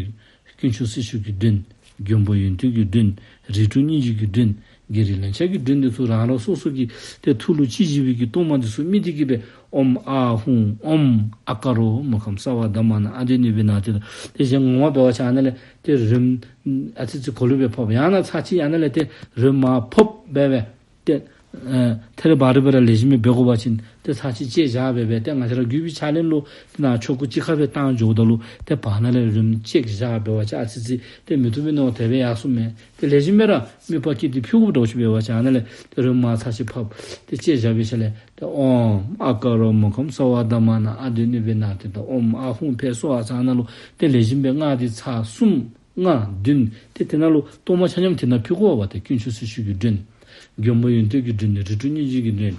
དཀོན་མཆོག་སྲི་ཞུ་གི་མགྲོན། མགོན་པོ་ཡོན་ཏན་གྱི་མགྲོན། རིགས་དྲུག་སྙིང་རྗེ་གི་མགྲོན། བགེགས་རིགས་ལན་ཆགས་ཀྱི་མགྲོན་འདི་ཚུ་རང་རང་སོ་སོ་གི་ཏེ་ཐུགས་ལུ་ཅི་བཞེས་པའི་གི་གཏོར་མ་འདི་ཚུ་དམིགས་ཏེ་གི་སྦེ་ཨོཾ་ཨཱཿཧཱུྃ་ཨོཾ་ཨ་ཀ་རོ་མུ་ཁཾ་སརྦ་དྷརྨ་ནཱ་ཨ་དི་ནུ་པི་ན་ཏི་ཏ། ཏེ་གཞན་ངོ་མ་འབད་བ་ཅིན་ཨ་ནཱ་ལས་ཏེ་རོལམོ་ཨ་ཙི་ཙི་གོ་ལུ་སྦེ་ཕབ། ཡང་ན་ཚར་གཅིག་ཨ་ནཱ་ལས་ཏེ་རོལམོ་མར་ཕབ་འབད་སྦེ་ཏེ་ཨེ་ཐད་རི་བ་རི་སྦེ་ར་ལེགས་ཤོམ་སྦེ་འབད་དགོ་པ་ཅིན་ཏེ་ཚར་གཅིག་བཅད་བཞག་སྦེ་སྦེ་ཏེ་ང་བཅས་ར་བརྒྱུད་པའི་ཕྱག་ལེན་ལུ་ཏེ་ནཱ་ཆོ་ག་གཅིག་ཁར་སྦེ་བཏང་འགྱོཝ་ད་ལུ་ཏེ་བར་ན་ལས་རོལམོ་བཅད་བཞག་འབད་བ་ཅིན་ཨ་ཙི་ཙི་ཏེ་མི་བཏུབ་པས་མནོ། དེ་སྦེ་ཡར་སོངམ་མས། ཏེ་ལེགས་ཤོམ་སྦེ་ར་དམིགས་པ་བསྐྱེད་དེ་ཕུལ་དགོཔ་འདྲཝ་ཅིག་འབད་བ་ཅིན་ཨ་ནཱ་ལས་ཏེ་རོལམོ་མར་ཚར་གཅིག་ཕབ་སྟེ་བཅད་བཞག་པའི་ཤུལ་ལས་ཏེ་ཨོཾ་ཨ་ཀ་རོ་མུ་ཁཾ་སརྦ་དྷརྨ་ནཱ་ཨ་དི་ནུ་པི་ན་ཏི་ཏ། ཨོཾ་ཨཱཿཧཱུྃ་ཕཊ་སྭཱ་ཧཱ་ཟེར་ཨ་ནཱ་ལུ་ཏེ་ལེགས་ཤོམ་སྦེ་སྔགས་འདི་ཚར་གསུམ་ལྔ་བདུན་ཏེ་དེ་ནང་ལུ་གཏོར་མ་ཆ་མཉམ་དེ་ནང་ཕུལ་དགོ་པས། ཏེ་དཀོན་མཆོག་སྲི་ཞུ་གི་མགྲོན། མགོན་པོ་ཡོན་ཏན་གྱི་མགྲོན། རིགས་དྲུག་སྙིང་རྗེ་གི་མགྲོན།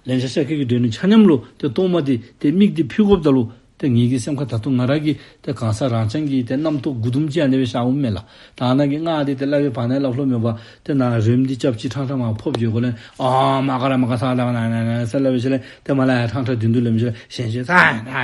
ལན་ཆགས་ཤ་འཁོན་གྱི་མགྲོན་ཆ་མཉམ་ལུ་ཏེ་གཏོར་མ་འདི་ཏེ་དམིགས་ཏེ་ཕུལ་དགོཔ་ད་ལུ་ཏེ་ངེ་གི་སེམས་ཁར་ད་ལྟོ་ང་ར་གི་ཏེ་གང་ཟག་རང་རྐྱང་གི་ཏེ་རྣམ་རྟོག་མགུ་ཏོ་ཅིག་ཨ་ནི་སྦེ་ཤར་འོངམ་མས་ལགས། ད་ཨ་ནཱ་གི་སྔགས་འདི་ཏེ་སླབ་པའི་བར་ན་སླབ་ལོང་མེད་པར་ཏེ་ནཱ་རོལམོ་འདི་རྐྱབ་ཅིག་ཕྲང་ཕྲང་མར་ཕབ་འགྱོཝ་ལས་ཨོཾ་ཨ་ཀ་ར་མ་ཀ་ས་དྷརྨ་ནཱ་ཟེར་སླབ་པའི་ཤུལ་ལས་ཏེ་མར་ལས་ཕྲང་ཕྲང་བདུན་བདུན་ལེན་ཞིནམ་ལས་གཞན་ཞིག་ས་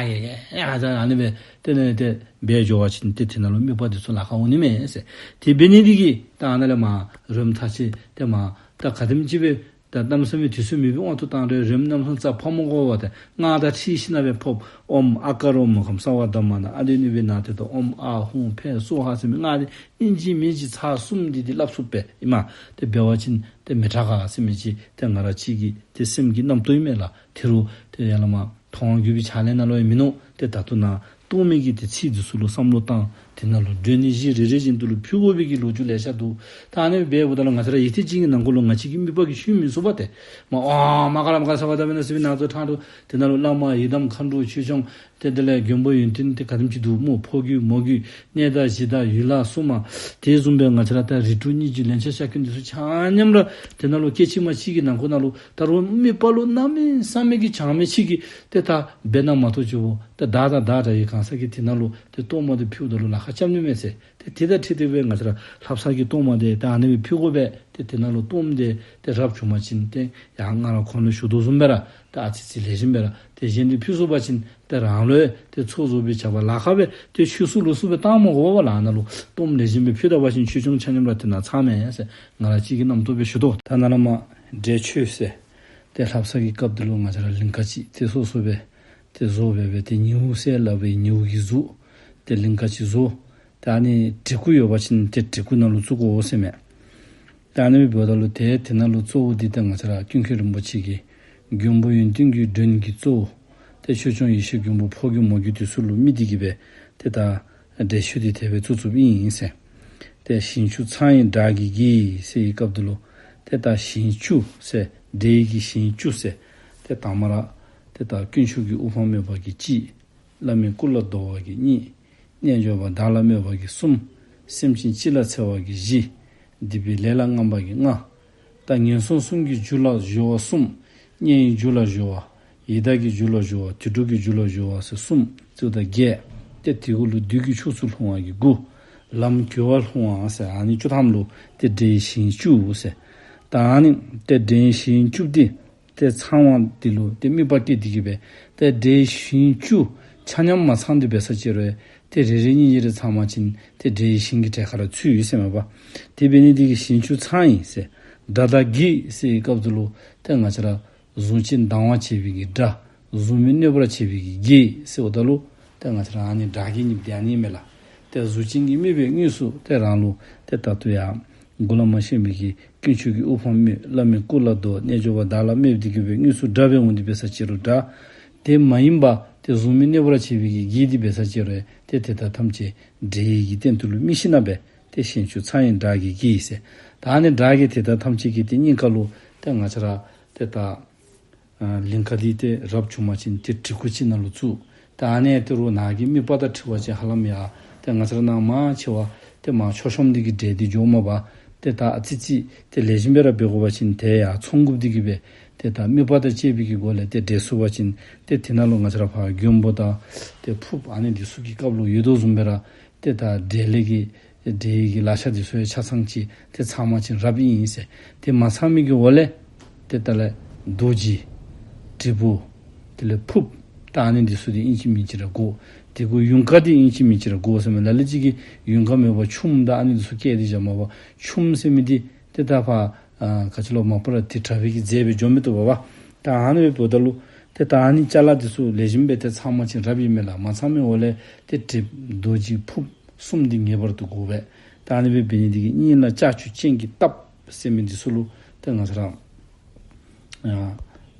ཡ་ཡ་ཡ་ཡ་ཟེར་ཨ་ནི་སྦེ་ཏེ་ནི་ཏེ་འབད་འགྱོ་བ་ཅིན་ཏེ་དེ་ནང་ལུ་དམིགས་པ་འདི་ཚུ་ལཱ་ཁག་འོང་ནི་མས་ཟེར། དེ་འབད་ནི་འདི་གིས་ད་ཨ་ནཱ་ལས་མར་རོལམོ་ཚར་གཅིག་ཏེ་མར་ད་ག་དེམ་ཅིག་སྦེ་ད་གནམ་མེད་ས་མེད་དུས་ཚོད་མེད་པའི་དབང་དུ་བཏང་སྟེ་རོལམོ་གནམ་མེད་ས་མེད་རྩ་ཕབ་མི་དགོ་པར་ཏེ་སྔགས་དང་འཁྲིལ་ཞིནམ་ལས་ཕབ། ཨོཾ་ཨ་ཀ་རོ་མུ་ཁཾ་སརྦ་དྷརྨ་ནཱ་ཨ་དི་ནུ་པི་ན་ཏི་ཏ། ཨོཾ་ཨཱཿཧཱུྃ་ཕཊ་སྭཱ་ཧཱ་ཟེར་མི་སྔགས་འདི་ཨིན་ཅི་མིན་ཅི་ཚར་གསུམ་འདི་ཏེ་སླབ་ཚུགས་པས། ཨིན་མས། ཏེ་འབད་བ་ཅིན་ཏེ་མི་དྲག་ག་ཟེར་མི་ཅིག་ཏེ་ང་ར་གཅིག་གི་ཏེ་སེམས་ཀྱི་རྣམ་རྟོག་ཨིན་མས་ལགས། དེ་རུང་ཏེ་ཡ་ལ་མ་མཐོང་བརྒྱུད་པའི་ཕྱག་ལེན་ནང་ལུ་ཡང་མིན་ནུག། ཏེ་ད་ལྟོ་ནཱ་གཏོར་མའི་གི་ཏེ་ཚིག་འདི་ཚུ་ལུ་བསམ་བློ་བཏང་ དེ་ནང་ལུ་མགྲོན་གནས་གཞི་རེ་རེ་བཞིན་དུ་ལུ་ཕུལ་དགོ་པའི་གི་ལོ་རྒྱུས་ལེ་ཤ་འདུག། ད་ཨ་ནི་འབདཝ་ད་ལུ་ང་བཅས་ར་ཡུད་ཐེངས་ཅིག་གི་ནང་འཁོད་ལུ་ང་བཅས་ཀྱི་མི་པ་གིས་ཞུ་མི་ཚུགས་པས་ཏེ། མ་ཨ་མ་ག་ར་མ་ག་ར་ཟེར་བ་ད་འབད་ན་ཟེར་བའི་ནང་དོན་ཐང་དུ་དེ་ནང་ལུ་བླ་མ་ཡི་དམ་མཁའ་འགྲོ་ཆོས་སྐྱོང་ཏེ་དེ་ལས་མགོན་པོ་ཡོན་ཏན་ཏེ་ག་དེམ་ཅིག་འདུག་སྨོ། ཕོ་རྒྱུད་མོ་རྒྱུད་གནས་བདག་གཞི་བདག་ཡུལ་ལྷ་སྲུང་མ་དེ་བཟུམ་སྦེ་ང་བཅས་ར་ད་རིགས་དྲུག་སྙིང་རྗེ་ལན་ཆགས་ཤ་ཀུན་འདི་ཚུ་ཆ་མཉམ་ར་དེ་ནང་ལུ་སྐད་ཅིག་མ་གཅིག་གི་ནང་འཁོད་ནང་ལུ་ད་རུང་མི་པ་ལུ་གནམ་མེད་ས་མེད་ཀྱི་བྱང་མི་ཅིག་གིས་ཏེ་ད་འབད་ན་མ་གཏོགས་ཅིག་འོ་ད་བདག་དང་བདག་འདྲ་བའི་གང་ཟག་གིས་དེ་ནང་ལུ་ཏེ་གཏོར་མ་འདི་ཕུལཝ་ད་ལུ་ལཱ་ཁག་རྐྱབ་ནི་མས་ཟེར། ཏེ་དེ་དང་འཁྲིལ་ཏེ་སྦེ་ང་བཅས་ར་ལྷ་བསངས་ཀྱི་གཏོར་མ་འདི་ད་ཨ་ནི་སྦེ་ཕུལ་དགོ་པས། ཏེ་དེ་ནང་ལུ་གཏོརམ་འདི་ཏེ་རབ་བྱུང་པ་ཅིན་ཏེ་ཡང་ང་ར་གོང་ལུ་ཞུ་དོ་བཟུམ་སྦེ་ར་ཏེ་ཨ་ཙི་ཙི་ལེགས་ཤོམ་སྦེ་ར་ཏེ་གཞན་འདི་ཕུལ་ཚུགས་པ་ཅིན་ཏེ་རང་ལུ་ཡང་ཏེ་ཚོགས་རྫོགས་པའི་བྱ་བ་ལཱ་ཁག་སྦེ་ཏེ་ཆོས་སྲུང་ལུ་སྲུང་སྦེ་བཏང་མ་དགོ་པས་ལགས། ཨ་ནཱ་ལུ་གཏོརམ་ལེགས་ཤོམ་སྦེ་ཕུལ་ད་པ་ཅིན་ཆོས་སྐྱོང་ཆ་མཉམ་ར་དེ་ནང་ཚང་མས་ཟེར་ང་ར་གཅིག་གི་རྣམ་རྟོག་སྦེ་ཞུ་དོ། ད་ནཱ་ལས་མར་འབྲས་མཆོད་ཟེར་ཏེ་ལྷ་བསངས་ཀྱི་སྐབས་འདི་ལུ་ང་བཅས་ར་ལིང་ག་ཅིག་ཏེ་སོ་སོ་སྦེ་ཏེ་བཟོ་སྦེ་སྦེ་ཏེ་ཉེའུ་ཟེར་སླབ་པའི་ཉེའུ་གི་གཟུགས་ཏེ་ལིང་ག་ཅིག་བཟོ། ད་ཨ་ནི་བྲིས་སྐུ་ཡོད་པ་ཅིན་ཏེ་བྲིས་སྐུ་ནང་ལུ་བཙུགས་དགོ་ཟེར་མས། ད་ཨ་ནི་འབདཝ་ད་ལུ་ཏེ་དེ་ནང་ལུ་གཙོ་བོ་འདི་ཏེ་ང་བཅས་ར་ཀུན་མཁྱེན་རིན་པོ་ཆེ་གི་མགོན་པོ་ཡོན་ཏན་གྱི་མགྲོན་གྱི་གཙོ་བོ་ཏེ་ཆོས་སྐྱོང་ཡེ་ཤེས་མགོན་པོ་ཕོ་རྒྱུད་མོ་རྒྱུད་འདི་ཚུ་ལུ་དམིགས་ཏེ་གི་སྦེ་ཏེ་ད་འབྲས་མཆོད་འདི་དེ་སྦེ་བཙུགས་བཙུགསཔ་ཨིན་ཟེར། ཏེ་ཞིང་བཅུ་ཚང་བའི་སྒྲ་གིས་དགྱེས་ཟེར་བའི་སྐབས་འདི་ལུ་ཏེ་ད་ཞིང་བཅུ་ཟེར་འབྲས་ཀྱི་ཞིང་བཅུ་ཟེར་ཏེ་དང་པ་ར་ཏེ་ད་དཀོན་མཆོག་གི་དབུ་འཕང་སྨོད་པ་གི་གཅིག། བླ་མའི་སྐུ་ལ་བསྡོ་བ་གི་གཉིས། རྣལ་འབྱོར་པ་བདག་ལ་སྨོད་པ་གི་གསུམ། སེམས་ཅན་སྤྱི་ལ་འཚེ་བ་གི་བཞི། སྡིག་པའི་ལས་ལ་རྔམ་པ་གི་ལྔ། ད་ངན་སོང་གསུམ་གྱི་རྒྱུ་ལ་སྦྱོར་བ་གསུམ། དམྱལ་བའི་རྒྱུ་ལ་སྦྱོར་བ། ཡི་དྭགས་ཀྱི་རྒྱུ་ལ་སྦྱོར་བ། དུད་འགྲོ་གི་རྒྱུ་ལ་སྦྱོར་བ་ཟེར་གསུམ་བཙུགས་ད་བརྒྱད། ཏེ་དེ་གུ་ལུ་བདུད་ཀྱི་ཕྱོགས་སུ་ལྷུང་བ་གི་དགུ། ལམ་གྱུར་བ་ལྷུང་བ་ཟེར་ཨ་ནི་བཅུ་ཐམ་ལུ་ཏེ་འབྲས་ཞིང་བཅུ་ཟེར། ད་ཨ་ནི་ཏེ་འབྲས་ཞིང་བཅུ་འདི་ཏེ་ཚང་བ་འདི་ལུ་ཏེ་དམིགས་པ་བསྐྱེད་དེ་གི་སྦེ་ཏེ་འབྲས་ཞིང་བཅུ་ཆ་མཉམ་མ་ཚང་དེ་འབད་ས་ཅིག་རུང་ཏེ་རེ་རེ་གཉིས་གཉིས་རེ་ཚང་པ་ཅིན་ཏེ་འབྲས་ཞིང་གི་གྲལ་ཁར་ཚུད་ཡོད་ཟེར་མས་པ། དེ་འབད་ནི་འདི་གིས་ཞིང་བཅུ་ཚང་ཡི་ཟེར། སྒྲ་དང་གི་ཟེར་བའི་སྐབས་འདི་ལུ་ཏེ་ང་བཅས་ར་གཟུགས་ཅན་སྡང་བ་བྱེད་པའི་གི་སྒྲ། གཟུགས་མེད་གནོད་པར་བྱེད་པའི་གི་གི་ཟེརཝ་ད་ལུ་ཏེ་ང་བཅས་ར་ཨ་ནི་སྒྲ་གི་གཉིས་འདི་ཨ་ནི་མས་ལགས། ཏེ་གཟུགས་ཅན་གྱི་དམིགས་པའི་དངོས་སུ་ཏེ་རང་ལུ་ཏེ་ད་ལྟོ་ཡང་གོང་ལུ་མ་ཞུ་མི་གི་དཀོན་མཆོག་གི་དབུ་འཕང་སྨོད། བླ་མའི་སྐུ་ལ་བསྡོ། རྣལ་འབྱོར་པ་བདག་ལ་སྨོད། འདི་གི་སྦེ་དངོས་སུ་སྒྲ་སྦེ་འོང་སྟེ་འབད་ས་ཅིག་རུང་སྒྲ། དེ་མ་ཡིན་པ་ཏེ་གཟུགས་མེད་གནོད་པར་བྱེད་པའི་གི་གི་འདི་འབད་ས་ཅིག་རུང་ཏེ་དེ་དག་ཐམས་ཅད་འབྲས་ཡི་གི་སྟེང་དུ་ལུ་དམིགས་ཞིནམ་ལས་ཏེ་ཞིང་བཅུ་ཚང་ཡི་སྒྲ་གི་གི་ཟེར། ད་ཨ་ནི་སྒྲ་གི་དེ་དག་ཐམས་ཅད་ཀྱི་ཏེ་སྙིང་ཁ་ལུ་ཏེ་ང་བཅས་ར་ཏེ་ད་ཨ་ལིང་ག་འདི་ཏེ་རབ་བྱུང་པ་ཅིན་ཏེ་བྲིས་སྐུ་ཅིག་ནང་ལུ་བཙུགས། ཏེ་ཨ་ནི་ཏེ་རུང་ནཱ་གི་དམིགས་པ་དང་འཁྲིལ་བ་ཅིན་ཧ་ལམ་ཡང་ཏེ་ང་བཅས་ར་ནཱ་མང་ཆེ་བ་ཏེ་མར་མཆོད་བཤམ་འདི་གི་གྲལ་འདི་འགྱོཝ་མས་པ། ཏེ་ད་ཨ་ཙི་ཙི་ཏེ་ལེགས་ཤོམ་སྦེ་ར་འབད་དགོ་པ་ཅིན་ཏེ་ཡར་ཚོང་འགུགས་འདི་གི་སྦེ་ཏེ་ད་དམིགས་པ་དང་བཅས་པའི་གི་སྒོ་ལས་ཏེ་གྲལ་བཙུགས་པ་ཅིན་ཏེ་དེ་ནང་ལུ་ང་བཅས་ར་ཕར་མགོན་པོ་དང་ཏེ་ཕུརཔ་ཨ་ནི་འདི་ཚུ་གི་སྐབས་ལུ་ཡོད་དོ་བཟུམ་སྦེ་ར་ཏེ་ད་འབྲས་ལས་ཀྱི་འབྲས་ཀྱི་ལག་ཆ་འདི་ཚུ་ཡང་ཆ་ཚང་ཅིག་ཏེ་ཚང་པ་ཅིན་རབ་ཨིན་ཟེར། ཏེ་མ་ཚང་མི་གི་འོག་ལས་ཏེ་ད་ལས་རྡོ་རྗེ་དྲིལ་བུ་དེ་ལས་ཕུརཔ་ད་ཨ་ནི་འདི་ཚུ་འདི་ཨིན་ཅི་མིན་ཅི་ར་དགོ། དེ་གུ་ཡུངས་ཀ་འདི་ཨིན་ཅི་མིན་ཅི་ར་དགོ་ཟེར་མས། ལ་ལུ་ཅིག་གིས་ཡུངས་ཀ་མེད་པར་ཆུམ་དང་ཨ་ནི་འདི་ཚུ་བཀལ་ཏེ་བཞག་མས་པ། ཆུམ་ཟེར་མི་འདི་ཏེ་ད་ཕར་ཨ་ག་ཅི་ལོ་མ་པ་ར་ཏེ་དྲག་པའི་གི་རྫས་སྦེ་འགྱོ་མི་བཏུབ་པས་པ། ད་ཨ་ནི་སྦེ་འབདཝ་ད་ལུ་ཏེ་ད་ཨ་ནི་ཅ་ལ་འདི་ཚུ་ལེགས་ཤོམ་སྦེ་ཏེ་ཚང་པ་ཅིན་རབ་ཨིན་མས་ལགས། མ་ཚང་མི་འོག་ལས་ཏེ་དྲིལ་རྡོ་རྗེ་ཕུརཔ་གསུམ་འདི་ངེས་པར་དུ་དགོ་པས། ད་ཨ་ནི་སྦེ་འབད་ནི་འདི་གིས་སྙིང་ལ་ལྕགས་ཀྱུ་ཅན་གྱིས་བཏབ་ཟེར་མི་འདི་ཚུ་ལུ་ཏེ་ང་བཅས་ར་ཨ་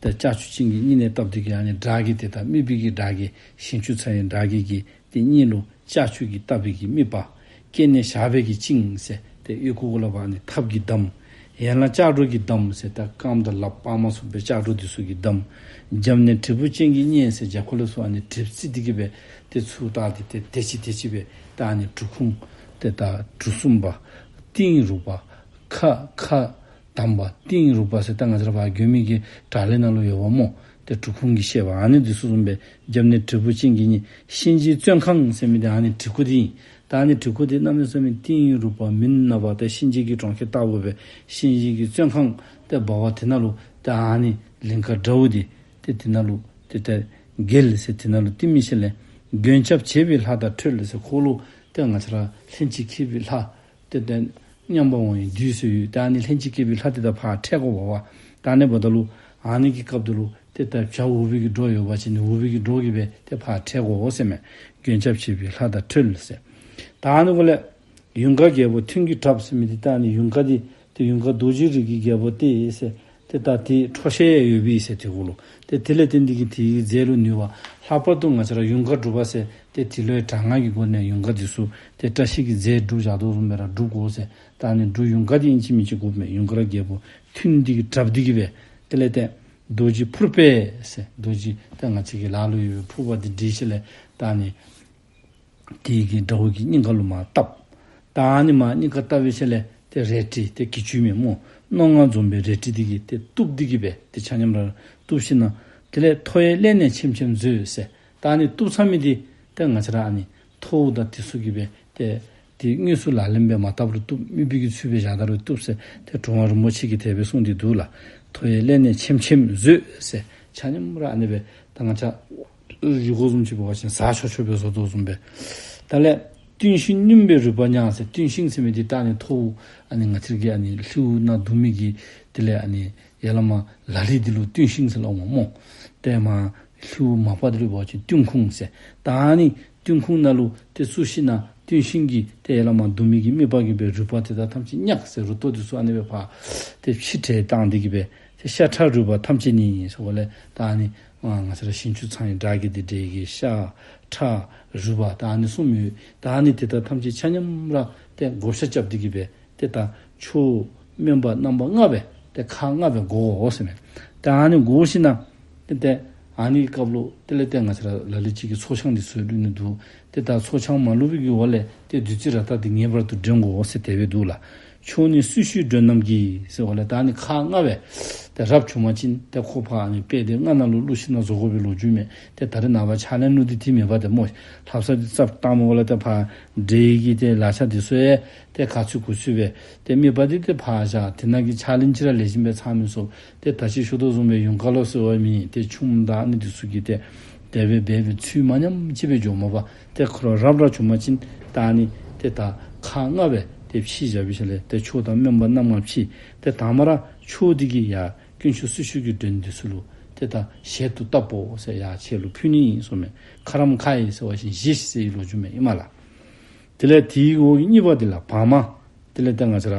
ཏེ་ལྕགས་ཀྱུ་ཅན་གྱིས་སྙིང་ལས་བཏབ་འདི་གིས་ཨ་ནི་སྒྲ་གི་དེ་དག་དམིགས་པའི་གི་སྒྲ་གི་ཞིང་བཅུ་ཚང་ཡི་སྒྲ་གི་གི་ཏེ་སྙིང་ལུ་ལྕགས་ཀྱུ་གིས་བཏབ་པའི་གི་དམིགས་པ། སྐེ་ནས་ཞགས་པའི་གི་བཅིངས་ཟེར་ཏེ་ཨོལ་ལྐོག་གུ་ལས་ཕར་ཨ་ནི་ཐགཔ་གིས་བསྡམས། ཡན་ལག་ལྕགས་སྒྲོག་གིས་བསྡམས་ཟེར་ད་རྐངམ་དང་ལགཔ་སྤར་མ་ཚུགས་པའི་ལྕགས་སྒྲོག་འདི་ཚུ་གིས་བསྡམས། རྒྱབ་ནས་དྲིལ་བུ་ཅན་གྱིས་མནན་ཟེར་རྒྱབ་ཁ་ལས་ཚུར་ཨ་ནི་དྲིལ་བུ་རྩེ་འདི་གིས་སྦེ་ཏེ་ཚུར་བལྟ་སྟེ་ཏེ་དེ་ཅིག་དེ་ཅིག་སྦེ་ད་ཨ་ནི་འབྲུབ་ཁུང་ཏེ་ད་གྲུ་གསུམ་པ་ཏིང་རུས་པ་ཁ་ཁ་དམ་པ་ཏིང་རུས་པ་ཟེར་ད་ང་བཅས་ར་ཕར་མགོ་མི་གི་དྲག་ལས་ནང་ལུ་ཡོདཔ་སྨོ། ཏེ་འབྲུབ་ཁུང་གི་བཤད་པ་ཨ་ནི་འདི་ཚུ་བཟུམ་སྦེ་རྒྱབ་ནས་དྲིལ་བུ་ཅན་གྱིས་མནན། གཤིན་རྗེའི་བཙོན་ཁང་ཟེར་མི་འདི་ཨ་ནི་གྲི་གུ་འདི་ཨིན། ད་ཨ་ནི་གྲི་གུ་འདི་གནམ་མེད་ས་མེད་ཏིང་རུས་པ་མུན་ནག་པ་ཏེ་གཤིན་རྗེ་གི་གྲོང་ཁྱེར་ལྟ་བུ་སྦེ་གཤིན་རྗེ་གི་བཙོན་ཁང་ཏེ་འབད་བ་དེ་ནང་ལུ་ཏེ་ཨ་ནི་ལིང་ག་འདྲཝ་འདི་ཏེ་དེ་ནང་ལུ་ཏེ་ཏེ་འགྱེལ་ཟེར་དེ་ནང་ལུ་ཏེ་མི་ཤེས་ལས་མགོན་སྐྱབས་བྱེད་པའི་ལྷ་དང་འཕྲད་ཟེར་ཁོ་ལུ་ཏེ་ང་བཅས་ར་ལྷན་ཅིག་སྐྱེས་པའི་ལྷ་ཏེ་ཏེ་མཉམ་པ་འོང་བའི་བདུད་ཟེར་ཡོད། ཏེ་ཨ་ནི་ལྷན་ཅིག་སྐྱེས་པའི་ལྷ་དེ་དང་ཕར་འཕྲད་དགོ་པས་པ། ད་ཨ་ནི་འབདཝ་ད་ལུ་ཨ་ནི་གི་སྐབས་དེ་ལུ་ཏེ་ད་བྱ་འུག་པའི་གི་སྒྲོ་ཡོད་པ་ཅིན་འུག་པའི་གི་སྒྲོ་གིས་སྦེ་ཏེ་ཕར་འཕྲད་དགོ་ཟེར་མས། མགོན་སྐྱབས་བྱེད་པའི་ལྷ་དང་འཕྲད་ཟེར། ད་ཨ་ནི་གུ་ལས་ཡུངས་ཀར་རྒྱལ་པོ་མཐུན་གྱིས་བྲབས་ཟེར་མི་འདི་ད་ཨ་ནི་ཡུངས་ཀར་འདི་ཏེ་ཡུངས་ཀར་རྡོ་རྗེ་རིགས་ཀྱི་རྒྱལ་པོ་སྟེ་ཟེར། ཏེ་ད་དེ་འཕྲོ་ཤེས་ཡོད་པས་ཟེར་དེ་གུ་ལུ། ཏེ་དེ་ལས་བརྟེན་ཏེ་གིས་དེའི་རྫས་ལུ་ནུས་པ། ལྷག་པར་དུ་ང་བཅས་ར་ཡུངས་ཀར་སྒྲུབ་པ་ཟེར་ཏེ་དེ་ལུ་ཡང་དྲག་སྔགས་ཀྱི་སྒོ་ནས་ཡུངས་ཀར་འདི་ཚུ་ཏེ་བཀྲ་ཤིས་ཀྱི་རྫས་སྒྲུབ་བཞག་དོ་བཟུམ་སྦེ་ར་སྒྲུབ་དགོ་ཟེར། ད་ཨ་ནི་འབྲུ་ཡུངས་ཀར་འདི་ཨིན་ཅི་མིན་ཅི་དགོཔ་མས། ཡུངས་ཀར་རྒྱལ་པོ་ཐུན་འདི་གིས་དྲངས་ཏེ་གིས་སྦེ་དེ་ལས་ཏེ་རྡོ་རྗེ་ཕུར་པས་ཟེར། རྡོ་རྗེ་ཏེ་ང་བཅས་ཀྱི་ལག་ལུ་ཡོད་པའི་ཕུར་པ་འདི་བསྒྲིལ་ཞིནམ་ལས་ད་ཨ་ནི་དེ་གི་དགྲ་བོ་གི་སྙིང་ག་ལུ་མར་བཏབ། ད་ཨ་ནི་མར་སྙིང་ག་བཏབ་པའི་ཤུལ་ལས་ཏེ་རལ་གྲི་ཏེ་གྱི་ཅུང་མས་སྨོ། རྣོ་ངར་འཛོམས་པའི་རལ་གྲི་འདི་གིས་ཏེ་གཏུབ་སྟེ་གིས་སྦེ་ཏེ་ཆ་མཉམ་ར་གཏུབ་ཞིནམ་ལས། དེ་ལས་ཐོ་ཡི་ཀླད་ནས་ཆེམ་ཆེམ་བཟོས་ཟེར། ད་ཨ་ནི་གཏུབ་ཚར་མི་འདི་ཏེ་ང་བཅས་ར་ཨ་ནི་ཐོཝ་དང་དེ་ཚུ་གིས་སྦེ་ཏེ་དེ་དངོས་སུ་ལག་ལེན་སྦེ་མ་བཏབ་རུང་བཏུབ། དམིགས་པའི་གི་ཚུལ་སྦེ་བཞག་ད་རུང་བཏུབ་ཟེར་ཏེ་གྲུབ་དབང་རིན་པོ་ཆེ་གིས་དེ་སྦེ་གསུངས་ཏེ་འདུག་ལགས། ཐོ་ཡི་ཀླད་ནས་ཆེམ་ཆེམ་བཟོས་ཟེར། ཆ་མཉམ་ར་ཨ་ནི་སྦེ་ད་ང་བཅས་ཡུལ་གོ་བཟུམ་ཅིག་འབད་བ་ཅིན་ཟ་ཆོག་ཆོག་སྦེ་བཟོ་དོ་བཟུམ་སྦེ། དེ་ལས་གཏུན་ཤིང་སྣུམ་པའི་རུས་པ་ཉག་ཟེར། གཏུན་ཤིང་ཟེར་མི་འདི་ད་ཨ་ནི་ཐོཝ་ཨ་ནི་ང་བཅས་ཀྱི་ཨ་ནི་སེརཝ་ནང་བརྡུང་མི་གི་དེ་ལས་ཨ་ནི་ཡར་ལས་མར་ལ་ལུ་འདི་ལུ་གཏུན་ཤིང་ཟེར་སླབ་མས་སྨོ། ཏེ་མར་སེརཝ་མར་པ་འདི་ལུ་འབད་བ་ཅིན་གཏུན་ཁུང་ཟེར། ད་ཨ་ནི་གཏུན་ཁུང་ནང་ལུ་ཏེ་བཙུགས་ཞིནམ་ལས་གཏུན་ཤིང་གི་ཏེ་ཡར་ལས་མར་བརྡུང་མི་གི་དམིགས་པ་གིས་སྦེ་རུས་པ་དེ་དག་ཐམས་ཅད་ཉག་ཟེར་རུ་ཏོ་འདི་ཚུ་ཨ་ནི་སྦེ་ཕར་ཏེ་ཕྱེ་བྲེགས་བཏང་སྟེ་གིས་སྦེ་ཏེ་ཤ་ཁྲག་རུས་པ་ཐམས་ཅད་ནི་ཟེརཝ་ལས་ད་ཨ་ནི་ང་བཅས་ར་ཞིང་བཅུ་ཚང་བའི་དགྲ་བགེགས་འདི་འདྲེ་གི་ཤ་ཁྲག་རུས་པ་ད་ཨ་ནི་གསུམ་ཡོད། ད་ཨ་ནི་དེ་དག་ཐམས་ཅད་ཆ་མཉམ་ར་ཏེ་བགོ་བཤའ་རྐྱབ་སྟེ་གིས་སྦེ་ཏེ་ད་ཆུ་སྨན་པ་རྣམ་པ་ལྔ་སྦེ་ཏེ་ཁག་ལྔ་སྦེ་བགོ་དགོ་ཟེར་མས། ད་ཨ་ནི་བགོ་ཞིནམ་ལས་ཏེ་ཏེ་ཨ་ནི་སྐབས་ལུ་དེ་ལས་ཏེ་ང་བཅས་ར་ལ་ལུ་ཅིག་གིས་ཚོགས་ཆང་འདི་ཚུ་བླུགས་ནི་འདུག། ཏེ་ད་ཚོགས་ཆང་མ་བླུགས་པའི་གི་འོག་ལས་ཏེ་བདུད་རྩི་རཀྟ་འདི་ངེས་པར་དུ་སྒྲོན་དགོ་ཟེར་དེ་སྦེ་འདུག་ལགས། ཆུ་ནི་སྲི་ཞུའི་སྒྲོན་རྣམས་ཀྱིས་ཟེརཝ་ལས་ད་ཨ་ནི་ཁག་ལྔ་སྦེ་ཏེ་རབ་བྱུང་པ་ཅིན་ཏེ་ཁོ་ཕར་ཨ་ནི་དཔེ་དེ་ལྔ་ནང་ལུ་བླུགས་ཞིནམ་ལས་བཟོ་དགོ་པའི་ལོ་རྒྱུས་མས། ཏེ་ད་རེས་ནངས་པ་ཕྱག་ལེན་ལུ་འདི་དེ་མེད་པ་ཏེ་སྨོ། ལྷ་བསངས་འདི་རྐྱབ་བཏངམ་འོག་ལས་ཏེ་ཕར་འདྲེ་གི་ཏེ་ལག་ཆ་འདི་ཚུ་ཡང་ཏེ་ག་ཚོད་གུ་ཚོད་སྦེ་ཏེ་དམིགས་པ་འདི་ཏེ་ཕར་བཞག། དེ་ནང་གི་ཕྱག་ལེན་ཅིག་ར་ལེགས་ཤོམ་སྦེ་ཚང་མི་ཚུགས། ཏེ་ད་ཅི་ཞུ་དོ་བཟུམ་སྦེ་ཡུངས་ཀར་ལོ་ཟེར་བ་མེན། ཏེ་ཆུམ་དང་ཨ་ནི་འདི་ཚུ་གིས་ཏེ་དེ་སྦེ་འབད་བའི་ཚུལ་མ་ཉམས་ཅིག་སྦེ་འགྱོཝ་མས་པ། ཏེ་ཁོ་ར་རབ་ར་བྱུང་པ་ཅིན་ད་ཨ་ནི་ཏེ་ད་ཁག་ལྔ་སྦེ་ཏེ་ཕྱེ་བཞག་པའི་ཤུལ་ལས་ཏེ་ཆུ་དང་སྨན་པ་རྣམ་ལྔ་ཕྱེ། ཏེ་དང་པ་ར་ཆུ་འདི་གིས་ཡར་དཀོན་མཆོག་སྲི་ཞུ་གི་མགྲོན་འདི་ཚུ་ལུ་ཏེ་ད་ཞལ་དུ་བསྟབ་པོ་ཟེར་ཡར་ཁྱེད་ལུ་ཕུལ་ནི་ཨིན་ཟེར་མས། ཁ་རམ་ཁ་ཡེ་ཟེར་བ་ཅིན་བཞེས་ཤིག་ཟེར་བའི་ལོ་རྒྱུས་མས་ཨིན་མས་ལགས། དེ་ལས་དེའི་འོག་གི་གཉིས་པ་འདི་ལགས་བར་མ། དེ་ལས་ཏེ་ང་བཅས་ར་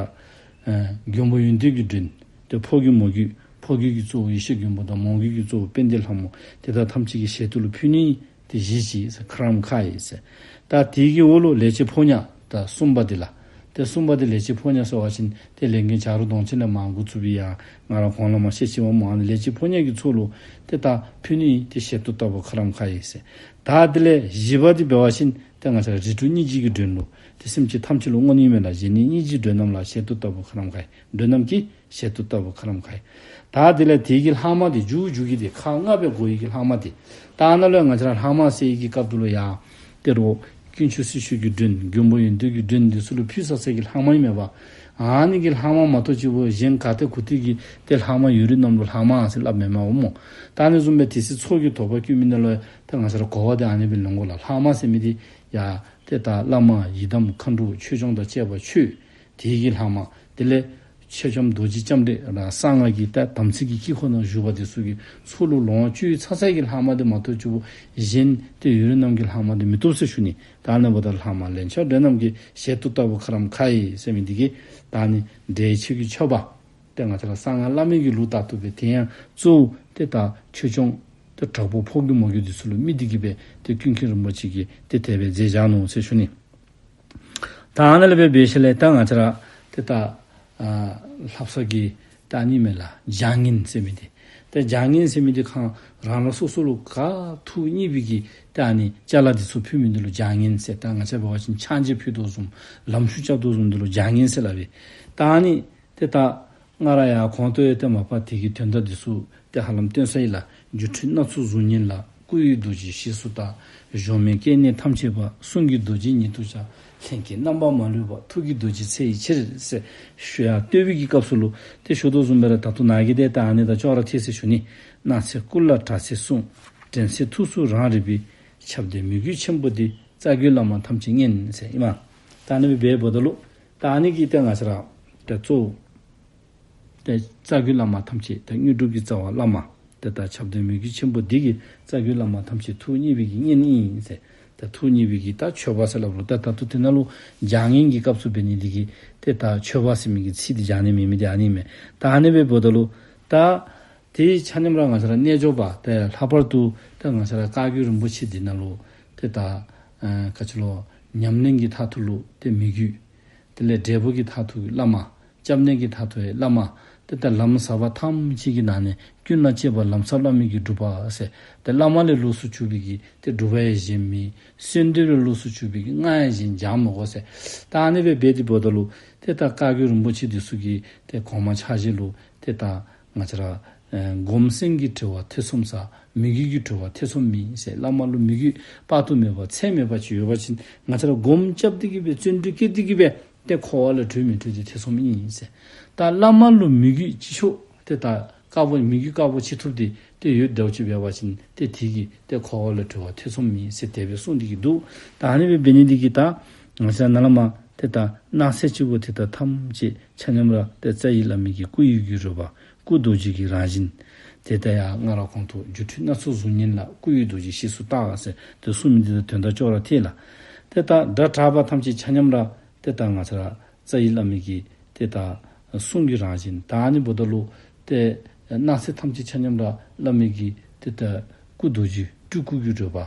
ཨེ་མགོན་པོ་ཡོན་ཏན་གྱི་མགྲོན། ཏེ་ཕོ་རྒྱུད་མོ་རྒྱུད། ཕོ་རྒྱུད་ཀྱི་གཙོ་བོ་ཡེ་ཤེས་མགོན་པོ་དང་མོ་རྒྱུད་ཀྱི་གཙོ་བོ་དཔལ་ལྡན་ལྷ་མོ་དེ་དག་ཐམས་ཅད་ཀྱི་ཞལ་དུ་ལུ་ཕུལ་ནི་ཏེ་བཞེས་ཤིག་ཟེར། ཁ་རམ་ཁ་ཡེ་ཟེར། ད་དེའི་གི་འོག་ལུ་ལས་བྱེད་ཕོ་ཉ་ད་གསུམ་པ་འདི་ལགས། ཏེ་གསུམ་པ་འདི་ལས་བྱེད་ཕོ་ཉ་ཟེར་བ་ཅིན་ཏེ་ལས་མགོན་བྱ་རོག་གདོང་ཅན་ལས་མར་འགོ་བཙུགས་པའི་ཡང་ང་ར་གོང་ལུ་མར་བཤད་ཅི་པ་སྨོ། ཨ་ནི་ལས་བྱེད་ཕོ་ཉ་གི་ཚོགས་ལུ་ཏེ་ད་ཕུལ་ནི་ཏེ་ཞལ་དུ་བསྟབ་པོ་ཁ་རམ་ཁ་ཡེ་ཟེར། ད་དེ་ལས་བཞི་པ་འདི་འབད་བ་ཅིན་ཏེ་ང་བཅས་ར་རིགས་དྲུག་སྙིང་རྗེ་གི་མགྲོན་ལུ་ཏེ་སེམས་ཅན་ཐམས་ཅད་ལུ་བསྔོ་ནི་མས་ལགས། བཞེས་ནི་སྙིང་རྗེའི་མགྲོན་རྣམས་ལ་ཞལ་དུ་བསྟབ་པོ་ཁ་རམ་ཁ་ཡེ། མགྲོན་རྣམས་ཀྱི་ཞལ་དུ་བསྟབ་པོ་ཁ་རམ་ཁ་ཡེ། ད་དེ་ལས་དེ་གི་ལྷག་མ་འདི་མཇུག་མཇུག་གི་འདི་ཁག་ལྔ་སྦེ་བགོ་ཡི་གི་ལྷག་མ་འདི། ད་ནཱ་ལུ་ཡང་ང་བཅས་ར་ལྷག་མ་ཟེར་ཡི་གི་སྐབས་སུ་ལུ་ཡང་ཏེ་རོགས་དཀོན་མཆོག་སྲི་ཞུ་གི་མགྲོན་མགོན་པོ་ཡོན་ཏན་གྱི་མགྲོན་འདི་ཚུ་ལུ་ཕུལ་ས་ཟེར་གི་ལྷག་མ་ཨིན་མས་པ། ཨ་ནི་གི་ལྷག་མ་མ་གཏོགས་ཅིག་པོ་གཞན་ག་ཏེ་གུ་ཏེ་གི་ཏེ་ལྷག་མ་ཡོད་རིགས་རྣམས་ལུ་ལྷག་མ་ཟེར་སླབ་མེན་མས་སྨོ། ད་ཨ་ནི་བཟུམ་སྦེ་དེ་ཚེ་ཚོགས་ཀྱི་དོགས་པ་བསྐུལ་མི་ནང་ལུ་ཡང་ཏེ་ང་བཅས་ར་གོ་བ་འདི་ཨ་ནི་སྦེ་ལོན་དགོ་ལགས། ལྷག་མ་ཟེར་མི་འདི་ཡང་ཏེ་ད་བླ་མ་ཡི་དམ་མཁའ་འགྲོ་ཆོས་སྐྱོང་དང་བཅས་པ་མཆོད། དེ་གི་ལྷག་མ། དེ་ལས་མཆོད་བཤམས་རྡོ་རྗེ་ལྕམ་དྲལ་ར་གསང་སྔགས་ཀྱི་ད་དམ་ཚིག་གི་དཀྱིལ་འཁོར་ནང་བཞུགས་པ་དེ་ཚུ་གི་ཚོགས་ལུ་ལོངས་སྤྱོད་ཚར་ཚར་གྱི་ལྷག་མ་དེ་མ་གཏོགས་ཅིག་པོ་གཞན་ཏེ་ཡོད་རིགས་རྣམས་ཀྱི་ལྷག་མ་དེ་མི་བཏུབ་ཟེར་ཞུ་ནི། ད་ཨ་ནི་འབདཝ་ད་ལྷག་མ་ལན་ཆགས་མགྲོན་རྣམས་ཀྱི་ཞལ་དུ་བསྟབ་པོ་ཁ་རམ་ཁ་ཡེ་ཟེར་མི་འདི་གིས་ད་ཨ་ནི་འབྲས་ཆོས་ཀྱི་མཆོད་པ། ཏེ་ང་བཅས་ར་གསང་སྔགས་བླ་མེད་ཀྱི་ལུགས་ལྟར་དུ་སྦེ་དེ་ཡང་གཙོ་བོ་ཏེ་ད་ཆོས་སྐྱོང་ཏེ་དྲག་པོ་ཕོ་རྒྱུད་མོ་རྒྱུད་འདི་ཚུ་ལུ་དམིགས་ཏེ་གིས་སྦེ་ཏེ་ཀུན་མཁྱེན་རིན་པོ་ཆེ་གིས་ཏེ་དེ་སྦེ་མཛད་བཞག་ནུག་ཟེར་ཞུ་ནི། ད་ཨ་ནཱ་ལས་སྦེ་འབད་ཞིནམ་ལས་ད་ང་བཅས་ར་ཏེ་ད་ཨ་ལྷ་བསངས་ཀྱི་ད་ཨ་ནི་མས་ལགས། བྱ་ངན་ཟེར་མི་འདི། ཏེ་བྱ་ངན་ཟེར་མི་འདི་ཁོང་རང་རང་སོ་སོ་ལུ་ག་ཐུགས་མཉེས་པའི་གི་ད་ཨ་ནི་ཅ་ལ་འདི་ཚུ་ཕུལ་མི་འདི་ལུ་བྱ་ངན་ཟེར། ད་ང་བཅས་འབད་བ་ཅིན་ཕྱག་མཇལ་ཕུལ་དོ་བཟུམ་ལམ་ཞུགས་རྐྱབ་དོ་བཟུམ་འདི་ལུ་བྱ་ངན་ཟེར་སླབ་ཨིན། ད་ཨ་ནི་ཏེ་ད་ང་ར་ཡང་གོང་དུ་ཡང་ཏེ་མ་པ་དེ་གི་དོན་དག་འདི་ཚུ་ཏེ་ཧ་ལམ་སྟོན་ཚར་ཡི་ལགས། སྒྱུ་འཕྲུལ་སྣ་ཚོགས་གཟུགས་བརྙན་ལ། སྐུ་ཡི་རྡོ་རྗེ་ཞེས་སུ་བཏགས། གཞོམ་མེད་སྐྱེ་གནས་ཐམས་ཅད་པ། གསུང་གི་རྡོ་རྗེ་ཉིད་དུ་བྱ། ལྷན་སྐྱེས་རྣམ་པ་མ་ལུས་པ། ཐུགས་ཀྱི་རྡོ་རྗེ་ཚེ་ཡི་ཕྱིར། ཟེར་ཞུ་ཡར་བསྟོད་པའི་གི་སྐབས་སུ་ལུ་ཏེ་ཞུ་དོ་བཟུམ་སྦེ་ར་ད་ལྟོ་ནཱ་གི་དེ་ད་ཨ་ནི་དང་ཅོག་ར་འཐད་ཟེར་ཞུ་ནི། སྣང་ཚད་སྐུ་ལ་གྲགས་ཚད་གསུང་། དྲན་ཚད་ཐུགས་སུ་རང་རིག་པའི། ཁྱབ་བརྡལ་མོས་གུས་ཆེན་པོ་འདི། རྩ་བརྒྱུད་བླ་མ་ཐམས་ཅད་མཉེས། ཟེར་ཨིན་མས། ད་ཨ་ནི་སྦེ་འབདཝ་ད་ལུ་ད་ཨ་ནི་གི་ཏེ་ང་བཅས་ར་ཏེ་གཙོ་བོ་ཏེ་རྩ་བརྒྱུད་བླ་མ་ཐམས་ཅད་ཏེ་དངོས་གྲུབ་ཀྱི་རྩ་བ་བླ་མ་ཏེ་ད་ཁྱབ་བརྡལ་མོས་གུས་ཆེན་པོ་འདི་གིས་རྩ་བརྒྱུད་བླ་མ་ཐམས་ཅད་ཐུགས་མཉེས་པའི་གི་མཉེས་ཨིན་ཟེར། ད་ཐུགས་མཉེས་པའི་གི་ད་མཆོད་པ་ཟེར་སླབ་རུང་ད་ད་ལྟོ་དེ་ནང་ལུ་བྱ་ངན་གྱི་སྐབས་སུ་འབད་ནི་འདི་གིས་ཏེ་ད་མཆོད་པ་ཟེར་མི་གི་ཚིག་འདི་སྦྱར་ནི་མེད་མི་འདི་ཨ་ནི་མས། ད་ཨ་ནི་སྦེ་འབདཝ་ད་ལུ་ ད་དེའི་ཆ་མཉམ་ར་ང་བཅས་ར་རྣལ་འབྱོར་པ་ཏེ་ལྷག་པར་དུ་ཏེ་ང་བཅས་ར་བཀའ་བརྒྱུད་རིན་པོ་ཆེ་འདི་ནང་ལུ་ཏེ་ད་ཨ་ག་ཅི་ལོ་ཉམས་ལེན་གྱི་མཐར་ཐུག་ལུ་ཏེ་མོས་གུས། དེ་ལས་འབྲས་བུ་གི་མཐར་ཐུག་བླ་མ། སྐྱབས་གནས་ཀྱི་མཐར་ཐུག་བླ་མ། ཏེ་ད་ལམ་ཟབ་པ་ཐམས་ཅད་ཀྱི་ནང་ནས་ཀུན་ལ་གཅེས་པ་ལམ་ཟབ་བླ་མའི་གི་སྒྲུབ་པ་ཟེར། ཏེ་བླ་མ་ལས་ལོགས་སུ་གྱུར་པའི་གི་ཏེ་སྒྲུབ་པ་ཡང་གཞན་མེད། གསོལ་འདེབས་ལས་ལོགས་སུ་གྱུར་པའི་གི་སྔགས་ཡང་གཞན་སྦྱར་མི་དགོ་ཟེར། ད་ཨ་ནི་སྦེ་འབད་དེ་འབདཝ་ད་ལུ་ཏེ་ད་བཀའ་བརྒྱུད་རིན་པོ་ཆེ་འདི་ཚུ་གི་ཏེ་གོང་མ་ཕྱག་བཞེས་ལུ་ཏེ་ད་ང་བཅས་ར་ཨེ་སྒོམ་སེམས་ཀྱི་དྲི་བ་ཐེ་ཚོམ་ཟ། མོས་གུས་ཀྱི་དྲི་བ་ཐེ་ཚོམ་མེད་ཟེར། བླ་མ་ལུ་མོས་གུས་དཔག་ཏུ་མེད་པ་ཚད་མེད་པ་ཅིག་ཡོད་པ་ཅིན་ང་བཅས་ར་སྒོམ་རྐྱབ་སྟེ་གི་སྦེ་བརྩོན་འགྲུས་བསྐྱེད་དེ་གི་སྦེ་ཏེ་འཁོར་བ་ལས་གྲོལ་མི་གྲོལ་འདི་ཐེ་ཚོམ་ཨིན་ཟེར། ད་བླ་མ་ལུ་མོས་གུས་ཅིག་ཆོག་ཏེ་ད་དཀར་པོ་མོས་གུས་དཀར་པོ་ཅིག་ཐོབ་སྟེ་ཏེ་ཡོད་དོ་ཅིག་འབད་བ་ཅིན་ཏེ་དེ་གིས་ཏེ་འཁོར་བ་ལས་གྲོལ་བ་ཐེ་ཚོམ་མེད་ཟེར་དེ་སྦེ་གསུངས་ཏེ་གི་འདུག། ད་ཨ་ནི་སྦེ་འབད་ནི་འདི་གིས་ད་ང་བཅས་ནཱ་ལས་མར་ཏེ་ད་སྣང་ཚད་གཅིག་པོ་ཏེ་ད་ཐམས་ཅད་ཆ་མཉམ་ར་ཏེ་རྩ་བའི་བླ་མའི་གི་སྐུ་ཡི་གི་རོལ་པ། སྐུ་རྡོ་རྗེ་གི་རང་བཞིན། ཏེ་ད་ཡང་སྔར་ཁོང་དུ་སྒྱུ་འཕྲུལ་སྣ་ཚོགས་གཟུགས་བརྙན་ལ། སྐུ་ཡི་རྡོ་རྗེ་ཞེས་སུ་བཏགས་ཟེར་ཏེ་གསུངས་མི་འདི་དང་དོན་དག་ཅོག་ར་འཐད་ལགས། ཏེ་ད་སྒྲ་གྲགས་པ་ཐམས་ཅད་ཆ་མཉམ་ར་ཏེ་ད་ང་བཅས་ར་རྩ་བའི་བླ་མའི་གི་ཏེ་ད་གསུང་གི་རང་བཞིན། ད་ཨ་ནི་འབདཝ་ད་ལུ་ཏེ་སྣང་ཚད་ཐམས་ཅད་ཆ་མཉམ་ར་བླ་མའི་གི་ཏེ་ད་སྐུ་རྡོ་རྗེ་སྤྲུལ་སྐུ་གི་རོལ་པ།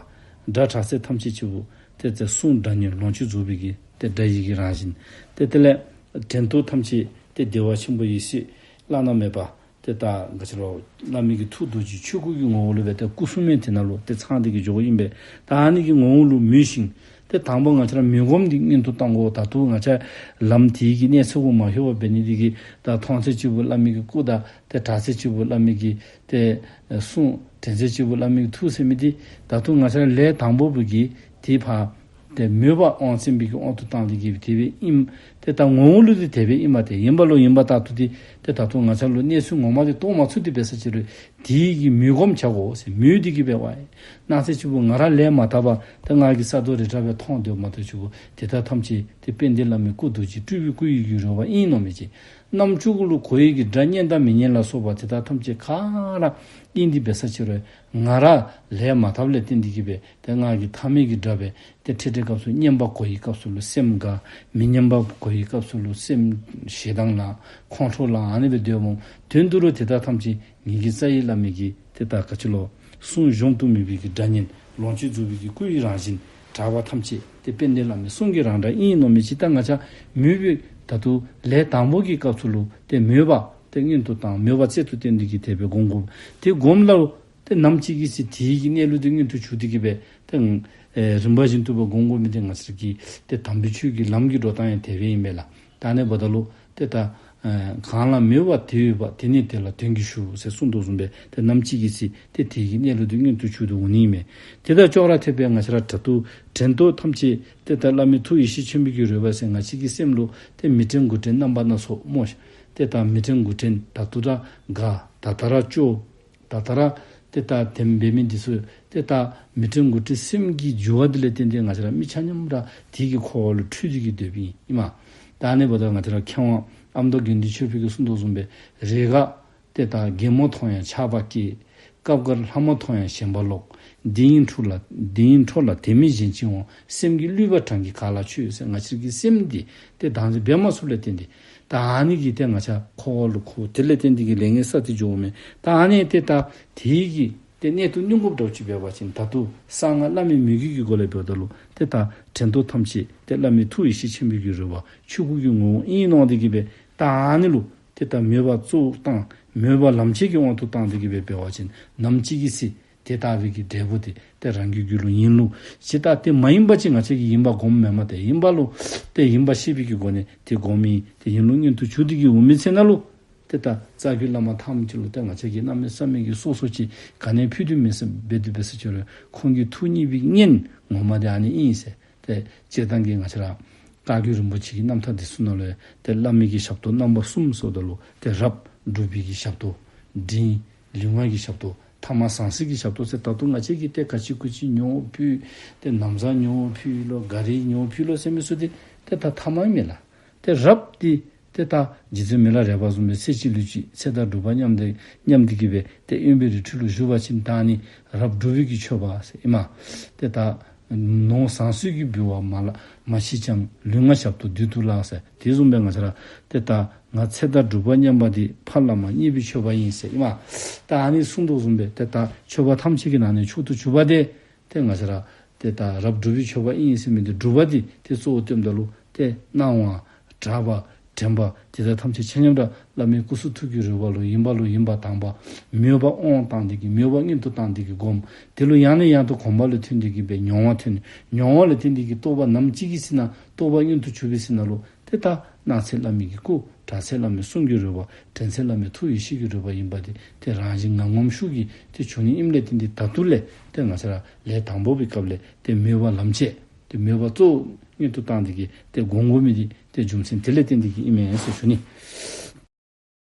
སྒྲ་གྲགས་ཚད་ཐམས་ཅད་གཅིག་པུ་ཏེ་ད་གསུང་སྒྲ་སྙན་ལོངས་སྤྱོད་རྫོགས་པའི་གི་ཏེ་སྒྲ་ཡི་གི་རང་བཞིན། ཏེ་དེ་ལས་དྲན་རྟོག་ཐམས་ཅད་ཏེ་བདེ་བ་ཆེན་པོ་ཡེ་ཤེས་བླ་ན་མེད་པ། ཏེ་ད་ག་ཅི་ལོ་བླ་མའི་གི་ཐུགས་རྡོ་རྗེ་ཆོས་སྐུ་གི་ངོ་བོ་ལུ་སྦེ་ཏེ་སྐུ་གསུམ་ཡང་དེ་ནང་ལུ་ཏེ་ཚང་སྟེ་གི་འགྱོཝ་ཨིན་པས། ད་ཨ་ནི་གི་ངོ་བོ་ལུ་མོས་ཤིང་། ཏེ་དང་པོ་ང་བཅས་ར་མོས་སྒོམ་འདི་སྔོན་དུ་བཏང་དགོ། ད་རུང་ང་བཅས་ལམ་དེ་གི་གནས་ཚུལ་གུ་མ་ལྷོད་པར་འབད་ནི་འདི་གིས་ད་མཐོང་ཚད་གཅིག་པུ་བླ་མའི་གི་སྐུ་དང་ཏེ་གྲགས་ཚད་གཅིག་པུ་བླ་མའི་གི་ཏེ་གསུང་དྲན་ཚད་གཅིག་པུ་བླ་མའི་གི་ཐུགས་ཟེར་མི་འདི་ད་རུང་ང་བཅས་ར་ལས་དང་པོ་བུ་གི་ཏེ་ཕར་ཏེ་མོས་པ་དབང་བཙན་པོའི་གི་དབང་དུ་བཏང་སྟེ་གི་དེ་སྦེ་ཨིན། ཏེ་ད་ངོ་བོ་ལུ་ཏེ་དེ་སྦེ་ཨིན་མས། ཏེ་ཡིན་པ་ལུ་ཡིན་པ་ལྟར་དུ་ཏེ་ཏེ་ད་རུང་ང་བཅས་ལུ་གནས་ཚུལ་ངོ་མ་དེ་རྟོགས་མ་ཚུགས་ཏེ་འབད་ས་ཅིག་རུང་དེ་གི་མོས་སྒོམ་བྱ་དགོ་ཟེར། མོས་ཏེ་གི་འབད་བ་ཡི། སྣང་ཚད་གཅིག་པུ་ང་ར་ལས་མ་དག་པར་ཏེ་ང་གིས་ས་རྡོ་རི་བྲག་སྦེ་མཐོང་སྡོདཔ་མ་གཏོགས་གཅིག་པུ་དེ་དག་ཐམས་ཅད་ཏེ་དཔལ་ལྡན་བླ་མའི་སྐུ་རྡོ་རྗེ་སྤྲུལ་པའི་སྐུ་ཡི་གི་རོལ་པ་ཨིན་མནོ་མི་ཅིག། རྣམ་ཅོ་གུ་ལུ་གོ་བའི་གི་སྒྲ་སྙན་དང་མི་སྙན་ལ་སོགས་པ་དེ་དག་ཐམས་ཅད་ག་ར་ཨིན་ཏེ་འབད་ས་ཅིག་རུང་ང་ར་ལས་མ་དགཔ་ལས་བརྟེན་ཏེ་གི་སྦེ་ཏེ་ང་གིས་ཐ་མལ་གྱི་སྒྲ་སྦེ་ཏེ་འཕྲལ་འཕྲལ་སྐབས་སུ་སྙན་པ་གོ་བའི་སྐབས་སུ་ལུ་སེམས་དགའ། མི་སྙན་པ་གོ་བའི་སྐབས་སུ་ལུ་སེམས་ཞེ་སྡང་ལང་ཁོང་ཁྲོ་ལང་ཨ་ནི་སྦེ་སྡོདཔ་མས། དོན་དུ་ལུ་དེ་དག་ཐམས་ཅད་ངེ་གི་རྩ་བའི་བླ་མའི་གི་ཏེ་ད་ག་ཅི་ལོ་གསུང་གཞོམ་དུ་མེད་པའི་གི་སྒྲ་སྙན་ལོངས་སྤྱོད་རྫོགས་པའི་གི་སྐུ་ཡི་རང་བཞིན་གྲགས་པ་ཐམས་ཅད་ཏེ་དཔལ་ལྡན་བླ་མའི་གསུང་གི་རང་སྒྲ་ཨིན་མནོ་མི་ཅིག། ད་ང་བཅས་མོས་པའི་ད་རུང་ལས་དང་པོ་གི་སྐབས་སུ་ལུ་ཏེ་མོས་པ་ཏེ་སྔོན་དུ་བཏང་མོས་པ་རྩལ་དུ་བཏོན་ཏེ་གི་དེ་སྦེ་སྒོམ་དགོ། ཏེ་སྒོམ་ལུ་ཏེ་ནམ་ཅིག་གི་ཚེ་དེ་གི་གནས་ལུགས་དེ་མངོན་དུ་གྱུར་ཏེ་གི་སྦེ་ཏེ་ཨེ་རིམ་པ་བཞིན་དུ་སྦེ་སྒོམ་སྒོམ་མི་དེ་ང་བཅས་ཀྱི་ཏེ་དམ་པའི་ཆོས་ཀྱི་ལམ་གྱི་འགྲོ་སྟངས་ཡང་དེ་སྦེ་ཨིན་པས་ལགས། ད་ཨ་ནི་འབདཝ་ད་ལུ་ཏེ་ད་ཨེ་གང་ལ་མོས་པ་དེ་ཡོད་པ། དེ་ནི་དེ་ལ་དོན་གྱིས་ཞུགས་ཟེར་གསུངས་དོ་བཟུམ་སྦེ་ཏེ་ནམ་ཅིག་གི་ཚེ་ཏེ་དེ་གི་གནས་ལུགས་དེ་མངོན་དུ་གྱུར་དོ་འོང་ནི་ཨིན་མས། དེ་དང་ཅོག་ར་འཐདཔ་སྦེ་ང་བཅས་ར་དྲན་རྟོག་དྲན་རྟོག་ཐམས་ཅད་ཏེ་ད་བླ་མའི་ཐུགས་ཡེ་ཤེས་ཆེན་པོའི་གི་རོལ་པ་ཟེར་ང་བཅས་ཀྱི་སེམས་ལུ་ཏེ་མི་དྲན་དགུ་དྲན་རྣམ་པ་སྣ་ཚོགས་སྨོ། ཏེ་ད་མི་དྲན་དགུ་དྲན་ད་ལྟོ་ར་དགའ། ད་ལྟོ་ར་སྐྱོ། ད་ལྟོ་ར་ཏེ་ད་དེམ་འབད་མི་འདི་ཚུ་ཏེ་ད་མི་དྲན་དགུ་དྲན་སེམས་ཀྱི་འགྱུར་བ་འདི་ལས་བརྟེན་ཏེ་ང་བཅས་ར་མི་ཆ་མཉམ་ར་དེ་གི་འཁོར་བ་ལུ་འཁྲུལ་ཏེ་གི་སྡོདཔ་ཨིན་མས། ད་ཨ་ནི་འབདཝ་ད་ང་བཅས་ར་མཁས་དབང་ཨ་མདོ་དགེ་འདུན་ཆོས་འཕེལ་གྱིས་གསུངས་དོ་བཟུམ་སྦེ་རེས་འགའ་ཏེ་ད་རྒན་མོ་མཐོང་ཡང་ཆགས་པ་སྐྱེ། སྐབས་འགར་ལྷ་མོ་མཐོང་ཡང་ཞེན་པ་ལོག། དེ་ཡི་འཕྲོ་ལ་དེ་ཡི་འཕྲོ་ལ་དེ་མིན་གཞན་ཅི་འོང་། སེམས་ཀྱི་བསླུས་པ་གྲངས་ཀྱིས་ག་ལ་ཆོད་ཟེར། ང་བཅས་ཀྱི་སེམས་འདི་ཏེ་བདག་འཛིན་འབད་མ་ཚུགསཔ་ལས་བརྟེན་ཏེ་ད་ཨ་ནི་གིས་ཏེ་ང་བཅས་འཁོར་བ་ལུ་འཁོར་དེ་ལས་བརྟེན་ཏེ་གི་ལས་ངན་བསགས་ཏེ་འགྱོཝ་མས། ད་ཨ་ནི་ཏེ་ད་དེ་གི་ཏེ་གནད་དུ་བསྣུན་དགོཔ་འདྲཝ་ཅིག་འབད་བ་ཅིན་ད་ལྟོ་གསང་སྔགས་བླ་མའི་མོས་གུས་ཀྱི་སྒོ་ལས་འབདཝ་ད་ལུ་ཏེ་ད་དྲན་རྟོག་ཐམས་ཅད་ཏེ་བླ་མའི་ཐུགས་ཡེ་ཤེས་ཆེན་པོའི་གི་རོལ་པ་ཆོས་སྐུ་གི་ངོ་བོ་ཨིན་མནོ་སྟེ་གི་སྦེ་ད་ཨ་ནི་ལུ་ཏེ་ད་མོས་པ་གཙོ་བོ་བཏང་མོས་པ་ལམ་ཁྱེར་གྱི་དབང་དུ་བཏང་སྟེ་གི་སྦེ་འབད་བ་ཅིན་ནམ་ཅིག་གི་ཚེ་དེ་ལྟ་བུའི་གི་འབྲས་བུ་དེ་ཏེ་རང་གི་རྒྱུད་ལུ་ཡིན་ལུགས་ཇི་ལྟར་ཏེ་མ་ཡིན་པ་ཅིག་ང་བཅས་ཀྱིས་ཡིན་པ་སྒོམ་མེན་མས། ཏེ་ཡིན་པ་ལུ་ཏེ་ཡིན་པ་ཤེས་པའི་གི་སྒོ་ནས་ཏེ་སྒོམ་ཨིན། ཏེ་ཡིན་ལུགས་མངོན་དུ་གྱུར་ཏེ་གི་འོང་མི་ཚེ་ན་ལུ་ཏེ་ད་རྩ་བརྒྱུད་བླ་མ་ཐམས་ཅད་ལུ་ཏེ་ང་བཅས་ཀྱིས་གནམ་མེད་ས་མེད་ཀྱི་གསོལ་གསོལ་ཅིག་ག་ནི་ཕུལ་དོ་མེད་ཟེར་འབད་དེ་འབད་ས་ཅིག་རུང་ཁོང་གི་ཐུགས་མཉེས་པའི་གི་གཉེན་ངོ་མ་དེ་ཨ་ནི་ཨིན་ཟེར། ཏེ་སྤྱིར་བཏང་གི་ང་བཅས་ར་བཀའ་བརྒྱུད་རིན་པོ་ཆེ་གི་རྣམ་ཐར་འདི་ཚུ་ནང་ལུ་ཏེ་བླ་མའི་གི་ཞབས་ཏོག་རྣམ་པ་གསུམ་ཟེརཝ་ད་ལུ་ཏེ་རབ་སྒྲུབ་པའི་གི་ཞབས་ཏོག། འབྲིང་ལུས་ངག་གི་ཞབས་ཏོག། ཐ་མ་ཟང་ཟིང་གི་ཞབས་ཏོག་ཟེར། ད་ལྟོ་ང་བཅས་ཀྱིས་ཏེ་ག་ཅི་གུ་ཅི་ཉོ་ཕུལ་ཏེ་ན་བཟའ་ཉོ་ཕུལ་ལོ་ག་རི་ཉོ་ཕུལ་ལོ་ཟེར་མི་ཚུ་འདི་ཏེ་ད་ཐ་མ་མེན་ལགས། ཏེ་རབ་འདི་ཏེ་ད་རྗེ་བཙུན་མི་ལ་རས་པ་བཟུམ་སྦེ་ཚེ་གཅིག་ལུས་གཅིག་ཚེ་དང་སྒྲུབ་པ་མཉམ་སྟེ་མཉམ་སྟེ་གི་སྦེ་ཏེ་དབེན་པའི་རི་ཁྲོད་ལུ་བཞུགས་པ་ཅིན་ད་ཨ་ནི་རབ་སྒྲུབ་པའི་གི་མཆོད་པ་ཟེར་ཨིན་མས། ཏེ་ད་ནོར་ཟང་ཟིང་གི་འབུལ་བ་མ་ལ་མ་མཆིས་ཀྱང་ལུས་ངག་ཞབས་ཏོག་བདུད་དུ་བརླག་ཟེར། དེ་བཟུམ་སྦེ་ང་བཅས་ར་ཏེ་ད་ ང་ཚེ་དང་སྒྲུབ་པ་མཉམ་པ་འདི། ཕ་བླ་མ་མཉེས་པའི་མཆོད་པ་ཡིན་ཟེར་ཨིན་མས། ད་ཨ་ནི་གསུངས་དོ་བཟུམ་སྦེ་ཏེ་ད་མཆོད་པ་ཐམས་ཅད་ཀྱི་ནང་ནས་མཆོག་ཏུ་གྱུར་པ་དེ་ཏེ་ང་བཅས་ར་ཏེ་ད་རབ་སྒྲུབ་པའི་མཆོད་པ་ཨིན་ཟེར་མི་འདི་སྒྲུབ་པ་འདི་ཏེ་གཙོ་བོ་བཏོནམ་ད་ལུ་ཏེ་གནང་བ་གྲགས་པ་དྲན་པ་དེ་དག་ཐམས་ཅད་ཆ་མཉམ་ར་བླ་མའི་སྐུ་གསུང་ཐུགས་ཀྱི་རོལ་པ་ལུ་ཡིན་པ་ལུ་ཡིན་པ་དང་པ། མོས་པ་དབང་བཏང་སྟེ་གིས་མོས་པ་སྔོན་དུ་བཏང་སྟེ་གིས་སྒོམ། དེ་ལུ་ཡང་ནས་ཡང་དུ་གོམས་པ་ལུ་ཐོན་ཏེ་གིས་སྦེ་མྱོང་བ་ཐོན། མྱོང་བ་ལུ་ཐོན་ཏེ་གིས་རྟོགས་པ་ནམ་ཅིག་གི་ཚེ་ན་རྟོགས་པ་མངོན་དུ་གྱུར་པའི་ཚེ་ན་ལུ་ཏེ་ད་སྣང་ཚད་བླ་མའི་གི་སྐུ། གྲགས་ཚད་བླ་མའི་གསུང་གི་རོལ་པ། དྲན་ཚད་བླ་མའི་ཐུགས་ཡེ་ཤེས་ཀྱི་རོལ་པ་ཡིན་པ་དེ་ཏེ་རང་བཞིན་ངམ་ངམ་ཤུགས་ཀྱིས་ཏེ་འབྱུང་ནི་ཨིནམ་ལས་བརྟེན་ཏེ་ད་ལྟོ་ལས་ཏེ་ང་བཅས་ར་ལས་དང་པོ་པའི་སྐབས་ལས་ཏེ་མོས་པ་ལམ་བྱེད། ཏེ་མོས་པ་གཙོ་བོ་སྔོན་དུ་བཏང་སྟེ་གིས་ཏེ་སྒོམ་དགོ་མི་འདི་ཏེ་རྒྱུ་མཚན་དེ་ལས་བརྟེན་ཏེ་གིས་ཨིན་མས་ཟེར་ཞུ་ནི།